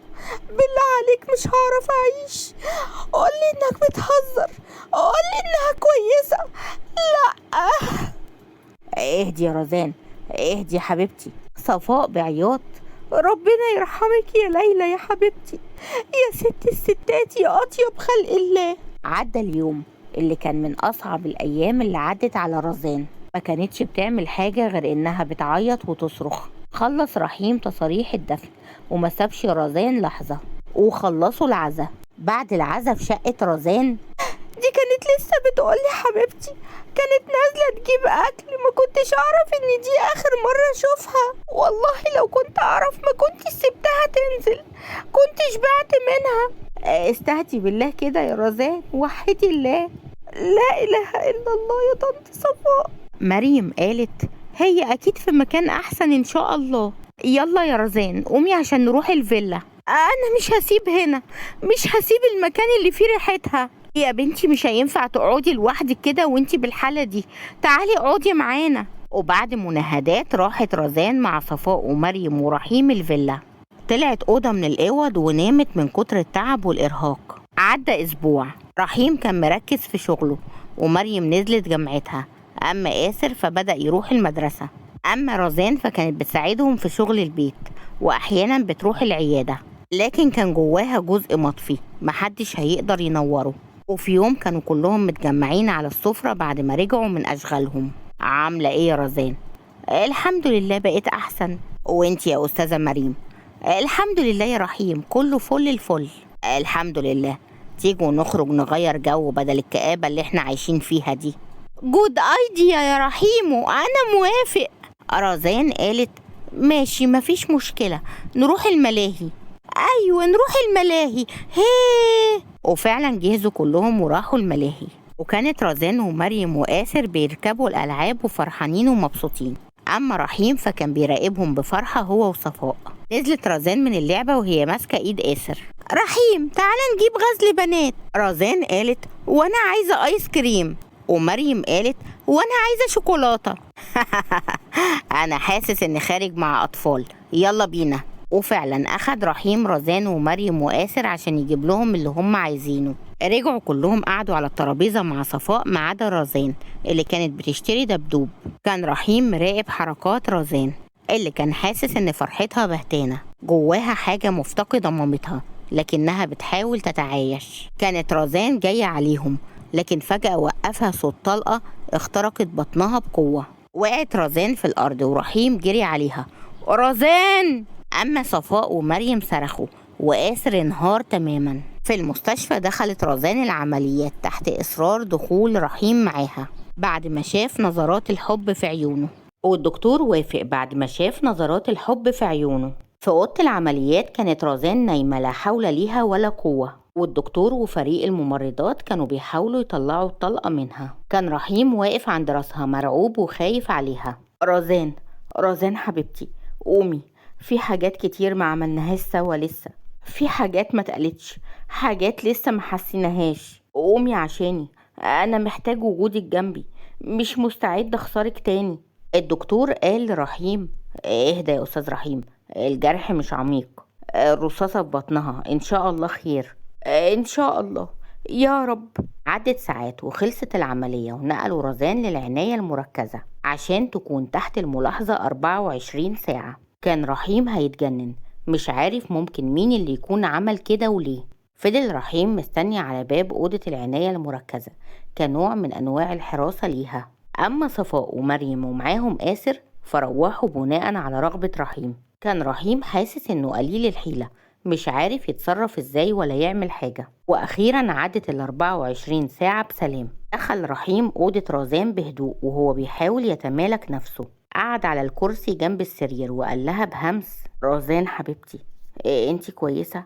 بالله عليك مش هعرف اعيش، قولي انك بتهزر، قولي انها كويسة. لا اهدي يا رزان، اهدي يا حبيبتي. صفاء بعياط: ربنا يرحمك يا ليلى يا حبيبتي، يا ست الستات، يا اطيب خلق الله. عدى اليوم اللي كان من أصعب الأيام اللي عدت على رزان. ما كانتش بتعمل حاجة غير إنها بتعيط وتصرخ. خلص رحيم تصاريح الدفن وما سابش رزان لحظة، وخلصوا العزا. بعد العزا في شقة رزان، دي كانت لسه بتقولي حبيبتي، كانت نازلة تجيب أكل، ما كنتش أعرف إن دي آخر مرة أشوفها، والله لو كنت أعرف ما كنتش سبتها تنزل، كنت شبعت منها. استهدي بالله كده يا رزان، وحدي الله، لا إله إلا الله يا طنط صفاء. مريم قالت: هي أكيد في مكان أحسن إن شاء الله. يلا يا رزان قومي عشان نروح الفيلا. أنا مش هسيب هنا، مش هسيب المكان اللي فيه ريحتها. يا بنتي مش هينفع تقعدي لوحدك كده وانتي بالحالة دي، تعالي اقعدي معانا. وبعد مناهدات راحت رزان مع صفاء ومريم ورحيم الفيلا. طلعت أوضة من الأوض ونامت من كتر التعب والإرهاق. عدى أسبوع، رحيم كان مركز في شغله ومريم نزلت جامعتها، أما آسر فبدأ يروح المدرسة. أما رزان فكانت بتساعدهم في شغل البيت وأحيانا بتروح العيادة، لكن كان جواها جزء مطفي محدش هيقدر ينوره. وفي يوم كانوا كلهم متجمعين على السفرة بعد ما رجعوا من أشغالهم. عاملة إيه يا رزان؟ الحمد لله بقيت أحسن. وانتي يا أستاذة مريم؟ الحمد لله يا رحيم، كله فل الفل. الحمد لله. تيجوا نخرج نغير جو بدل الكآبة اللي احنا عايشين فيها دي. good idea يا رحيم، وانا موافق. رزان قالت: ماشي مفيش مشكلة، نروح الملاهي. ايوه نروح الملاهي، هي. وفعلا جهزوا كلهم وراحوا الملاهي، وكانت رزان ومريم وآسر بيركبوا الألعاب وفرحانين ومبسوطين. أما رحيم فكان بيراقبهم بفرحة هو وصفاء. نزلت رزان من اللعبة وهي ماسكة إيد آسر. رحيم تعالى نجيب غزل بنات. رزان قالت: وأنا عايزة آيس كريم. ومريم قالت: وأنا عايزة شوكولاتة. أنا حاسس إني خارج مع أطفال، يلا بينا. وفعلا أخد رحيم رزان ومريم وآسر عشان يجيب لهم اللي هم عايزينه. رجعوا كلهم قعدوا على الترابيزة مع صفاء ما عدا رزان اللي كانت بتشتري دبدوب. كان رحيم مراقب حركات رزان اللي كان حاسس إن فرحتها بهتانة، جواها حاجة مفتقدة مامتها لكنها بتحاول تتعايش. كانت رزان جاية عليهم، لكن فجأة وقفها صوت طلقة اخترقت بطنها بقوة. وقعت رزان في الأرض ورحيم جري عليها: رزان! أما صفاء ومريم صرخوا وآسر انهار تماما. في المستشفى دخلت رزان العمليات تحت إصرار دخول رحيم معاها بعد ما شاف نظرات الحب في عيونه، والدكتور وافق بعد ما شاف نظرات الحب في عيونه. في أوضة العمليات كانت رزان نايمة لا حول ليها ولا قوة، والدكتور وفريق الممرضات كانوا بيحاولوا يطلعوا الطلقة منها. كان رحيم واقف عند راسها مرعوب وخايف عليها. رزان، رزان حبيبتي قومي، في حاجات كتير ما عملناهاش سوا لسه، في حاجات ما اتقالتش، حاجات لسه ما حسيناهاش، قومي عشاني، انا محتاج وجودك جنبي، مش مستعد اخسرك تاني. الدكتور قال لرحيم: اهدى يا استاذ رحيم، الجرح مش عميق، الرصاصة في بطنها، ان شاء الله خير، ان شاء الله يا رب. عدت ساعات وخلصت العملية ونقلوا رزان للعناية المركزة عشان تكون تحت الملاحظة 24 ساعة. كان رحيم هيتجنن، مش عارف ممكن مين اللي يكون عمل كده وليه. فضل رحيم مستني على باب أوضة العناية المركزة كنوع من أنواع الحراسة ليها. أما صفاء ومريم ومعاهم آسر فروحوا بناء على رغبة رحيم. كان رحيم حاسس إنه قليل الحيلة، مش عارف يتصرف إزاي ولا يعمل حاجة. وأخيرا عدت 24 ساعة بسلام. دخل رحيم أوضة رزان بهدوء وهو بيحاول يتمالك نفسه. قعد على الكرسي جنب السرير وقال لها بهمس: رزان حبيبتي، انتي كويسة؟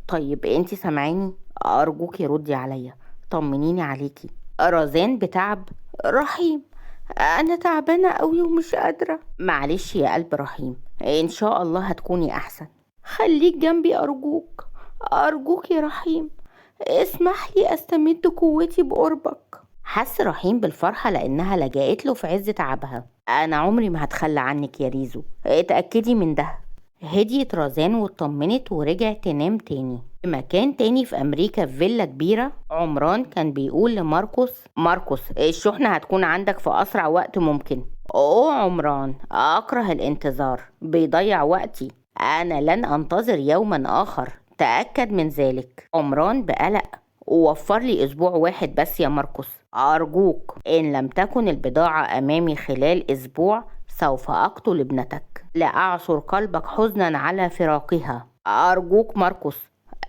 طيب انتي سامعاني؟ أرجوكي ردي عليا، طمنيني عليكي. رزان بتعب: رحيم أنا تعبانة قوي ومش قادرة. معلش يا قلب رحيم، إن شاء الله هتكوني أحسن. خليك جنبي أرجوك، أرجوك يا رحيم، اسمح لي أستمد قوتي بقربك. حس رحيم بالفرحة لأنها لجأت له في عز تعبها. أنا عمري ما هتخلى عنك يا ريزو، اتأكدي من ده. هديت رزان واطمنت ورجعت تنام تاني. في مكان تاني في أمريكا في فيلا كبيرة، عمران كان بيقول لماركوس: ماركوس الشحنة هتكون عندك في أسرع وقت ممكن. أوه عمران، أكره الانتظار، بيضيع وقتي، أنا لن أنتظر يوما آخر، تأكد من ذلك. عمران بقلق: ووفر لي أسبوع واحد بس يا ماركوس أرجوك، إن لم تكن البضاعة أمامي خلال أسبوع سوف أقتل ابنتك، لا أعصر قلبك حزنا على فراقها، أرجوك ماركوس.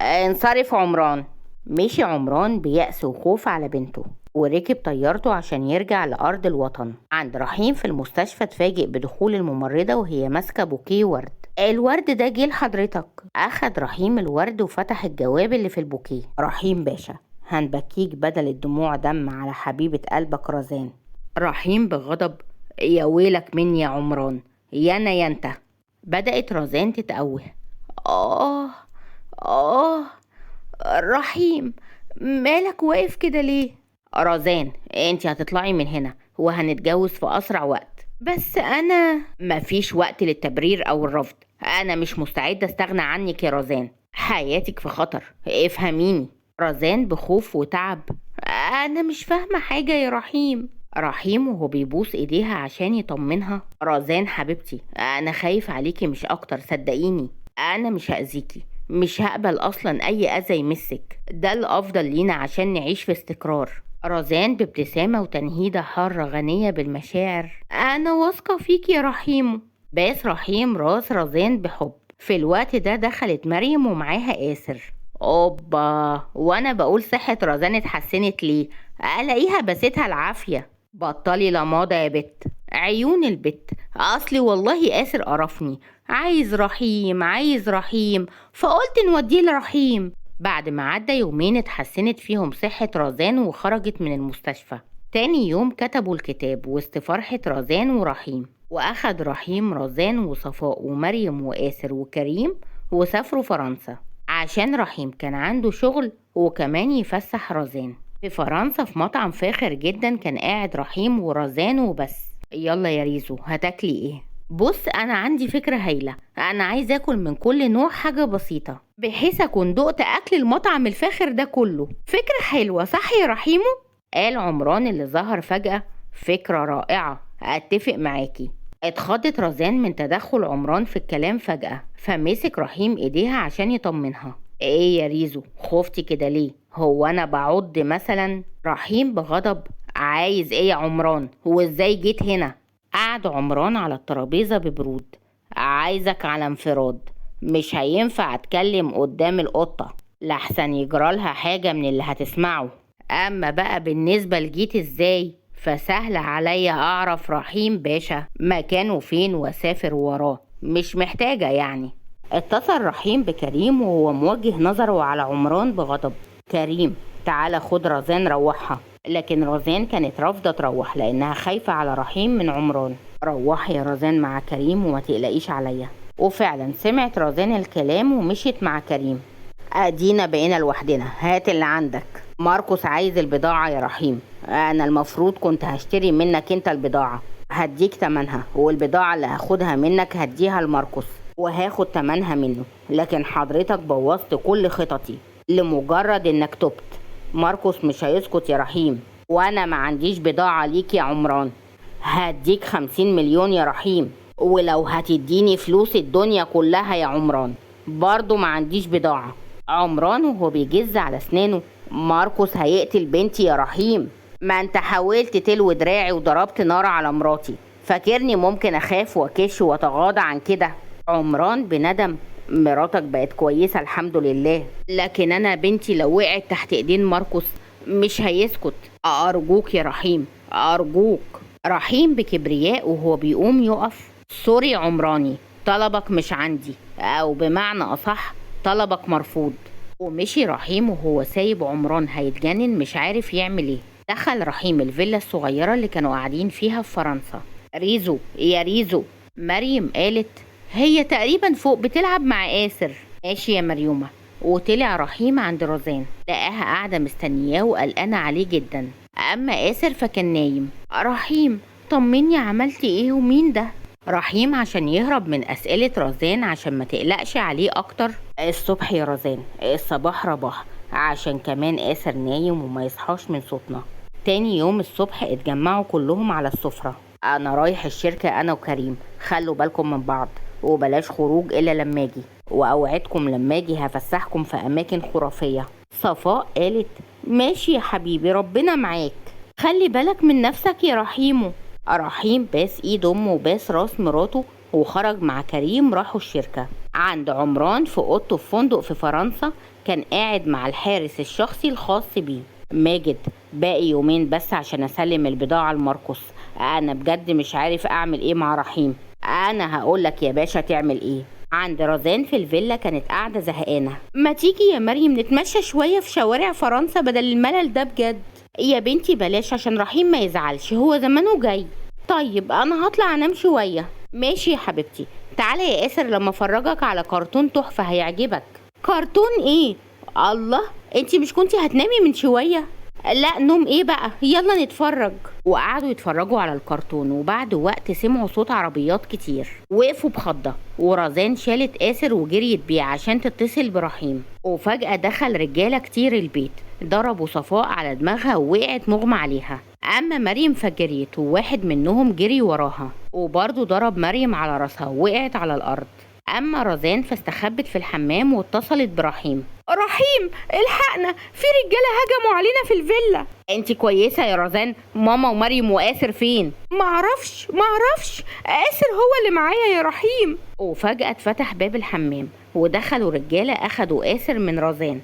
انصرف عمران. مشي عمران بيأس وخوف على بنته وركب طيارته عشان يرجع لأرض الوطن. عند رحيم في المستشفى اتفاجئ بدخول الممرضة وهي ماسكة بوكيه ورد. الورد ده جه لحضرتك. أخد رحيم الورد وفتح الجواب اللي في البوكيه. رحيم باشا، هنبكيك بدل الدموع دم على حبيبة قلبك رزان. رحيم بغضب: يا ويلك مني يا عمران، يا أنا يا أنت. بدأت رزان تتأوه: آه آه رحيم، مالك واقف كده ليه؟ رزان انت هتطلعي من هنا وهنتجوز في أسرع وقت. بس أنا مفيش وقت للتبرير أو الرفض، أنا مش مستعدة استغنى عنك يا رزان، حياتك في خطر، افهميني. رزان بخوف وتعب: أنا مش فاهمة حاجة يا رحيم. رحيم وهو بيبوس ايديها عشان يطمنها: رزان حبيبتي، أنا خايف عليكي مش أكتر، صدقيني أنا مش هأذيكي، مش هقبل أصلا أي أذى يمسك، ده الأفضل لينا عشان نعيش في استقرار. رزان بابتسامة وتنهيدة حارة غنية بالمشاعر: أنا واثقة فيك يا رحيم. باس رحيم راس رزان بحب. في الوقت ده دخلت مريم ومعاها آسر. أوبا، وأنا بقول صحة رزان اتحسنت ليه، ألاقيها بستها العافية. بطلي لماضة يا بت، عيون البت، أصلي والله آسر قرفني، عايز رحيم عايز رحيم، فقلت نوديه لرحيم. بعد ما عدى يومين اتحسنت فيهم صحة رزان وخرجت من المستشفى. تاني يوم كتبوا الكتاب وسط فرحة رزان ورحيم، وأخد رحيم رزان وصفاء ومريم وآسر وكريم وسافروا فرنسا عشان رحيم كان عنده شغل وكمان يفسح رزان. في فرنسا في مطعم فاخر جدا كان قاعد رحيم ورزان وبس. يلا يا ريزو هتاكلي ايه؟ بص انا عندي فكرة هايلة، انا عايز اكل من كل نوع حاجة بسيطة بحيث اكون دقت اكل المطعم الفاخر ده كله. فكرة حلوة صح يا رحيمو؟ قال عمران اللي ظهر فجأة: فكرة رائعة، اتفق معاكي. اتخضت رزان من تدخل عمران في الكلام فجأة، فمسك رحيم ايديها عشان يطمنها. ايه يا ريزو خفتي كده ليه؟ هو انا بعض مثلا؟ رحيم بغضب: عايز ايه يا عمران؟ هو ازاي جيت هنا؟ قعد عمران على الترابيزة ببرود: عايزك على انفراد، مش هينفع اتكلم قدام القطة لحسن يجرالها حاجة من اللي هتسمعه. اما بقى بالنسبة لجيت ازاي فسهل عليا اعرف رحيم باشا مكانه فين واسافر وراه، مش محتاجة يعني. اتصل رحيم بكريم وهو موجه نظره على عمران بغضب: كريم تعالى خد رزان روحها. لكن رزان كانت رافضة تروح لأنها خايفة على رحيم من عمران. روحي يا رزان مع كريم وما تقلقيش عليا. وفعلا سمعت رزان الكلام ومشيت مع كريم. ادينا بقينا لوحدنا، هات اللي عندك. ماركوس عايز البضاعة يا رحيم، انا المفروض كنت هشتري منك انت البضاعة، هديك تمنها، والبضاعة اللي هاخدها منك هديها لماركوس وهاخد تمنها منه، لكن حضرتك بوظت كل خططي لمجرد انك تبت. ماركوس مش هيسكت يا رحيم، وانا ما عنديش بضاعة ليك يا عمران. هديك 50 مليون يا رحيم، ولو هتديني فلوس الدنيا كلها يا عمران برضو ما عنديش بضاعة. عمران وهو بيجز على اسنانه: ماركوس هيقتل بنتي يا رحيم، ما انت حاولت تلوي دراعي وضربت نار على مراتي، فاكرني ممكن اخاف واكش واتغاضى عن كده؟ عمران بندم: مراتك بقت كويسة الحمد لله، لكن انا بنتي لو وقعت تحت ايدين ماركوس مش هيسكت، ارجوك يا رحيم ارجوك. رحيم بكبرياء وهو بيقوم يقف: sorry عمراني، طلبك مش عندي، او بمعنى اصح طلبك مرفوض. ومشي رحيم وهو سايب عمران هيتجنن مش عارف يعمل ايه. دخل رحيم الفيلا الصغيرة اللي كانوا قاعدين فيها في فرنسا. ريزو يا ريزو. مريم قالت هي تقريبا فوق بتلعب مع آسر. ماشي يا مريومة. وطلع رحيم عند رزان، لقاها قاعدة مستنياه وقلقانة عليه جدا. أما آسر فكان نايم. رحيم طمني، عملتي ايه ومين ده؟ رحيم عشان يهرب من أسئلة رزان عشان ما تقلقش عليه أكتر، الصبح يا رزان، الصباح رباح، عشان كمان آسر نايم وما يصحاش من صوتنا. تاني يوم الصبح اتجمعوا كلهم على السفرة. أنا رايح الشركة أنا وكريم، خلوا بالكم من بعض وبلاش خروج إلا لما أجي، وأوعدكم لما أجي هفسحكم في أماكن خرافية. صفاء قالت ماشي يا حبيبي ربنا معاك، خلي بالك من نفسك يا رحيمو. رحيم باس ايد امه وباس راس مراته وخرج مع كريم، راحوا الشركة. عند عمران في اوضته في فندق في فرنسا، كان قاعد مع الحارس الشخصي الخاص بيه. ماجد باقي يومين بس عشان اسلم البضاعة لماركوس، انا بجد مش عارف اعمل ايه مع رحيم. انا هقولك يا باشا تعمل ايه. عند رزان في الفيلا كانت قاعدة زهقانة. ما تيجي يا مريم نتمشى شوية في شوارع فرنسا بدل الملل ده بجد. يا بنتي بلاش عشان رحيم ما يزعلش، هو زمانه جاي. طيب انا هطلع انام شوية. ماشي يا حبيبتي، تعالى يا آسر لما افرجك على كرتون تحفة هيعجبك. كرتون ايه؟ الله، انتي مش كنتي هتنامي من شوية؟ لا نوم ايه بقى، يلا نتفرج. وقعدوا يتفرجوا على الكرتون، وبعد وقت سمعوا صوت عربيات كتير، وقفوا بخضة، ورزان شالت آسر وجريت بيه عشان تتصل برحيم. وفجأة دخل رجالة كتير البيت، ضربوا صفاء على دماغها ووقعت مغمى عليها. أما مريم فجريت، وواحد منهم جري وراها وبرضه ضرب مريم على راسها ووقعت على الأرض. أما رزان فاستخبت في الحمام واتصلت برحيم. رحيم الحقنا، في رجالة هجموا علينا في الفيلا. انت كويسة يا رزان؟ ماما ومريم وآسر فين؟ معرفش، آسر هو اللي معايا يا رحيم. وفجأة اتفتح باب الحمام ودخلوا رجالة أخدوا آسر من رزان.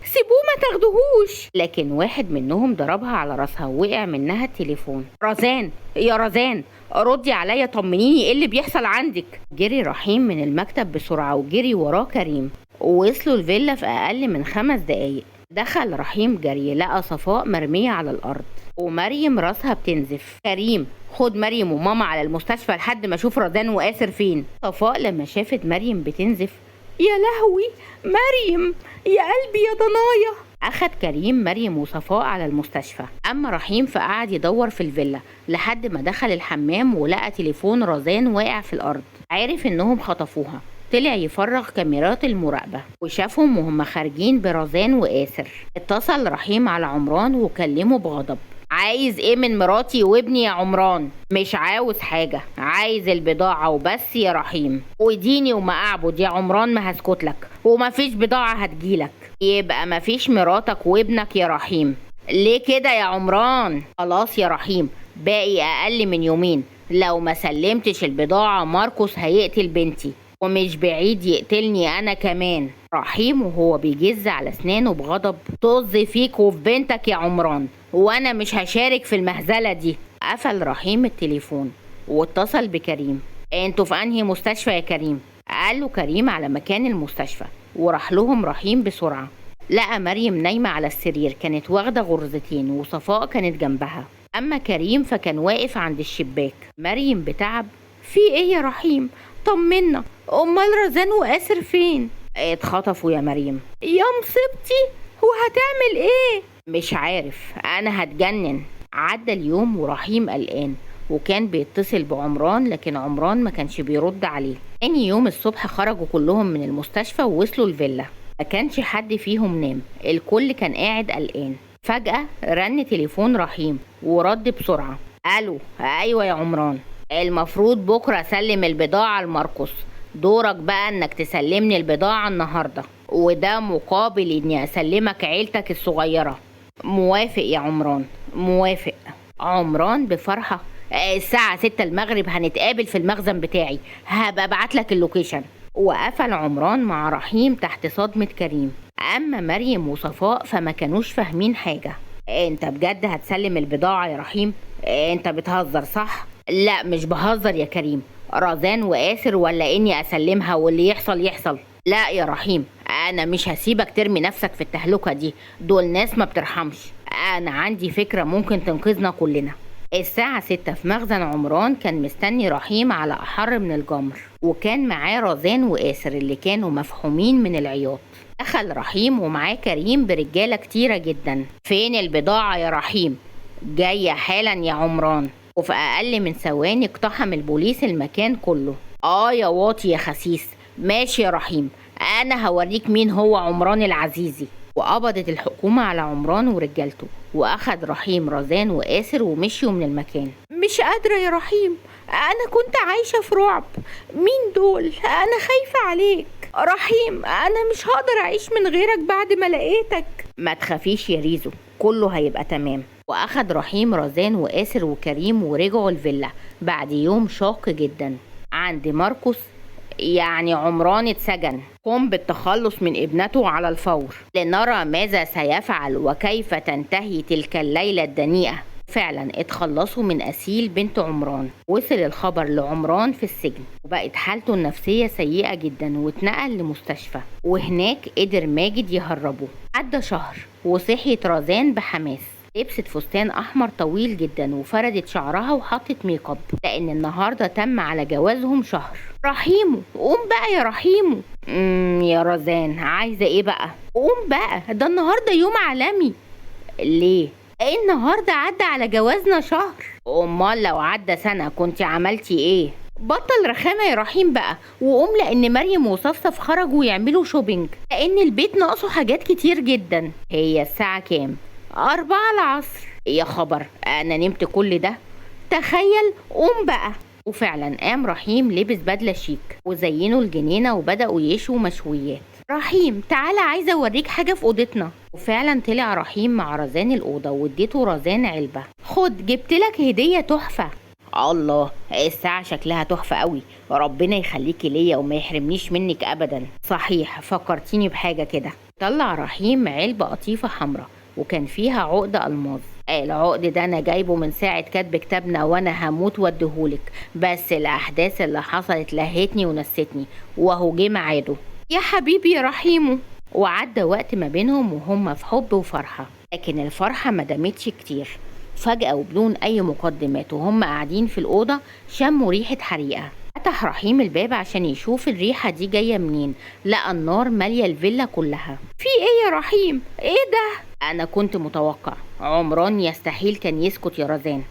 سيبوه ما تاخدوهوش. لكن واحد منهم ضربها على راسها ووقع منها التليفون. رزان يا رزان ردي عليا، طمنيني ايه اللي بيحصل عندك. جري رحيم من المكتب بسرعة وجري وراه كريم، ووصلوا الفيلا في أقل من 5 دقايق. دخل رحيم جري، لقى صفاء مرمية على الأرض ومريم راسها بتنزف. كريم خد مريم وماما على المستشفى لحد ما اشوف رزان وآسر فين. صفاء لما شافت مريم بتنزف، يا لهوي مريم، يا قلبي يا ضنايا. أخد كريم مريم وصفاء على المستشفى. أما رحيم فقعد يدور في الفيلا لحد ما دخل الحمام ولقى تليفون رزان واقع في الأرض، عارف إنهم خطفوها. طلع يفرغ كاميرات المراقبة وشافهم وهم خارجين برزان وآسر. اتصل رحيم على عمران وكلمه بغضب. عايز ايه من مراتي وابني يا عمران؟ مش عاوز حاجة، عايز البضاعة وبس يا رحيم. وديني وما اعبد يا عمران، ما هسكتلك، وما فيش بضاعة هتجيلك. يبقى ما فيش مراتك وابنك يا رحيم. ليه كده يا عمران؟ خلاص يا رحيم، باقي اقل من يومين، لو ما سلمتش البضاعة ماركوس هيقتل بنتي، ومش بعيد يقتلني انا كمان. رحيم وهو بيجز على اسنانه بغضب، طز فيك وفي بنتك يا عمران، وانا مش هشارك في المهزلة دي. قفل رحيم التليفون واتصل بكريم. انتوا في انهي مستشفى يا كريم؟ قال له كريم على مكان المستشفى، وراح لهم رحيم بسرعة. لقى مريم نايمة على السرير، كانت واخدة غرزتين وصفاء كانت جنبها. اما كريم فكان واقف عند الشباك. مريم بتعب، في ايه يا رحيم؟ طمنا، امال رزان وآسر فين؟ اتخطفوا يا مريم. يا مصيبتي، وهتعمل ايه؟ مش عارف، انا هتجنن. عدى اليوم ورحيم قلقان، وكان بيتصل بعمران لكن عمران ما كانش بيرد عليه. تاني يوم الصبح خرجوا كلهم من المستشفى ووصلوا الفيلا، ما كانش حد فيهم نام، الكل كان قاعد قلقان. فجأة رن تليفون رحيم ورد بسرعة. الو، ايوه يا عمران، المفروض بكرة اسلم البضاعة لماركوس، دورك بقى انك تسلمني البضاعة النهاردة، وده مقابل اني اسلمك عيلتك الصغيرة. موافق يا عمران، موافق. عمران بفرحة، الساعة 6 المغرب هنتقابل في المخزن بتاعي، هبقى ابعتلك ال location. وقفل عمران مع رحيم تحت صدمة كريم. اما مريم وصفاء فما كانوش فاهمين حاجة. انت بجد هتسلم البضاعة يا رحيم؟ انت بتهزر صح؟ لا مش بهزر يا كريم، رزان وآسر ولا اني اسلمها واللي يحصل يحصل. لا يا رحيم، انا مش هسيبك ترمي نفسك في التهلكة دي، دول ناس ما بترحمش. أنا عندي فكرة ممكن تنقذنا كلنا. الساعة 6 في مخزن عمران كان مستني رحيم على أحر من الجمر، وكان معاه رزان وآسر اللي كانوا مفحومين من العياط. دخل رحيم ومعاه كريم برجالة كتيرة جدا. فين البضاعة يا رحيم؟ جاية حالا يا عمران. وفي أقل من ثواني اقتحم البوليس المكان كله. يا واطي يا خسيس، ماشي يا رحيم، أنا هوريك مين هو عمران العزيزي. وقبضت الحكومة على عمران ورجالته، وأخد رحيم رزان وآسر ومشيوا من المكان. مش قادرة يا رحيم، أنا كنت عايشة في رعب. مين دول؟ أنا خايفة عليك رحيم، أنا مش هقدر أعيش من غيرك بعد ما لقيتك. ما تخافيش يا ريزو، كله هيبقى تمام. وأخد رحيم رزان وآسر وكريم ورجعوا الفيلا بعد يوم شاق جدا. عند ماركوس، يعني عمران اتسجن، قم بالتخلص من ابنته على الفور لنرى ماذا سيفعل وكيف تنتهي تلك الليلة الدنيئة. فعلا اتخلصوا من أسيل بنت عمران. وصل الخبر لعمران في السجن، وبقت حالته النفسية سيئة جدا واتنقل لمستشفى، وهناك قدر ماجد يهربه. عدى شهر وصحيت رزان بحماس، لبست فستان أحمر طويل جدا وفردت شعرها وحطت make up، لأن النهاردة تم على جوازهم شهر. رحيمو قوم بقى يا رحيمو. يا رزان عايزة ايه بقى؟ قوم بقى، ده النهاردة يوم عالمي. ليه؟ ايه النهاردة عدى على جوازنا شهر؟ امال لو عدى سنة كنت عملتي ايه؟ بطل رخامة يا رحيم بقى وقوم، لان مريم وصفصف خرجوا يعملوا shopping لان البيت ناقصه حاجات كتير جدا. هي الساعة كام؟ 4 العصر. يا خبر، انا نمت كل ده؟ تخيل. قوم بقى. وفعلا قام رحيم، لبس بدلة شيك وزينوا الجنينة وبدأوا يشوا مشويات. رحيم تعالى، عايزة اوريك حاجة في اوضتنا. وفعلا طلع رحيم مع رزان الأوضة واديته رزان علبة. خد، جبتلك هدية تحفة. الله، الساعة شكلها تحفة قوي، ربنا يخليكي ليا وما يحرمنيش منك أبدا. صحيح فكرتيني بحاجة كده. طلع رحيم علبة قطيفة حمراء وكان فيها عقد ألماظ. العقد ده أنا جايبه من ساعة كاتب كتابنا وأنا هموت واديهولك، بس الأحداث اللي حصلت لهتني ونستني، وهو جه ميعاده. يا حبيبي يا رحيمو. وعدى وقت ما بينهم وهم في حب وفرحة، لكن الفرحة ما دامتش كتير. فجأة وبدون أي مقدمات وهم قاعدين في الأوضة شموا ريحة حريقة. فتح رحيم الباب عشان يشوف الريحة دي جاية منين، لقى النار مالية الفيلا كلها. في ايه يا رحيم؟ ايه ده؟ أنا كنت متوقع عمران يستحيل كان يسكت يا رزان.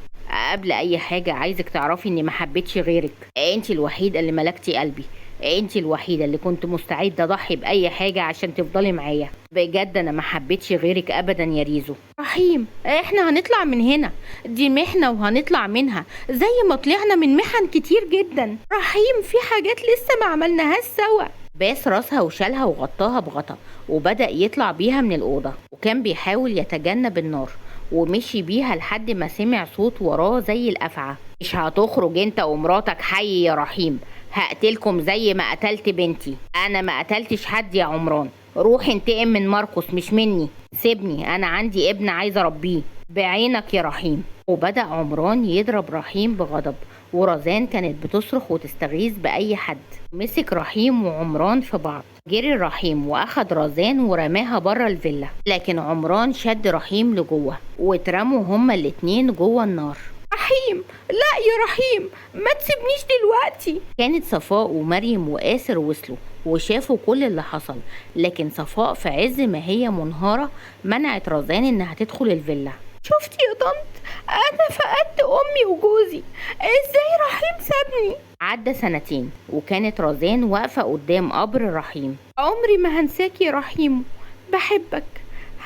قبل أي حاجة عايزك تعرفي إني ما حبيتش غيرك، أنت الوحيدة اللي ملكتي قلبي، أنت الوحيدة اللي كنت مستعدة أضحي بأي حاجة عشان تفضلي معايا. بجد أنا ما حبيتش غيرك أبدا يا ريزو. رحيم احنا هنطلع من هنا، دي محنة وهنطلع منها زي ما طلعنا من محن كتير جدا. رحيم في حاجات لسه ما عملناهاش سوا. باس راسها وشالها وغطاها بغطا وبدأ يطلع بيها من الأوضة، وكان بيحاول يتجنب النار ومشي بيها لحد ما سمع صوت وراه زي الأفعى. مش هتخرج انت ومراتك حي يا رحيم، هقتلكم زي ما قتلت بنتي. انا ما قتلتش حد يا عمران، روح انتقم من ماركوس مش مني، سيبني انا عندي ابن عايز اربيه. بعينك يا رحيم. وبدأ عمران يضرب رحيم بغضب، ورزان كانت بتصرخ وتستغيث بأي حد. مسك رحيم وعمران في بعض، جري رحيم واخد رزان ورماها بره الفيلا، لكن عمران شد رحيم لجوه واترموا هما الاتنين جوه النار. رحيم لا يا رحيم ما تسيبنيش دلوقتي. كانت صفاء ومريم وآسر وصلوا وشافوا كل اللي حصل، لكن صفاء في عز ما هي منهارة منعت رزان انها تدخل الفيلا. شفتي يا طنط، انا فقدت امي وجوزي، ازاي رحيم سابني؟ عدى سنتين وكانت رزان واقفة قدام قبر رحيم. عمري ما هنساك يا رحيم، بحبك،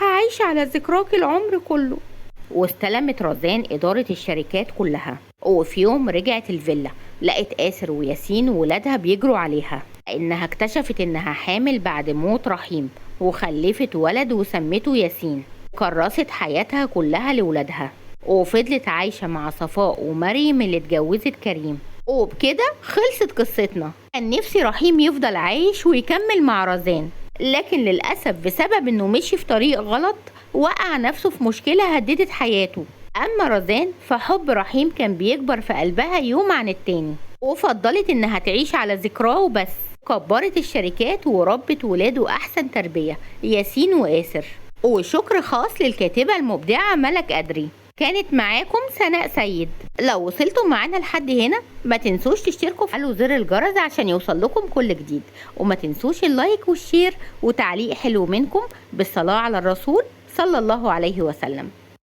هعيش على ذكراك العمر كله. واستلمت رزان إدارة الشركات كلها. وفي يوم رجعت الفيلا لقت آسر وياسين وولادها بيجروا عليها، لأنها اكتشفت إنها حامل بعد موت رحيم، وخلفت ولد وسمته ياسين. كرست حياتها كلها لولادها، وفضلت عايشة مع صفاء ومريم اللي اتجوزت كريم. وبكده خلصت قصتنا. كان نفسي رحيم يفضل عايش ويكمل مع رزان، لكن للأسف بسبب انه مشي في طريق غلط وقع نفسه في مشكلة هددت حياته. أما رزان فحب رحيم كان بيكبر في قلبها يوم عن التاني، وفضلت انها تعيش على ذكراه وبس. كبرت الشركات وربت ولاده أحسن تربية، ياسين وآسر. وشكر خاص للكاتبة المبدعة ملك أدري. كانت معاكم سناء سيد. لو وصلتم معانا لحد هنا ما تنسوش تشتركوا وتفعلوا زر الجرس عشان يوصل لكم كل جديد، وما تنسوش ال like وال share وتعليق حلو منكم بالصلاة على الرسول صلى الله عليه وسلم.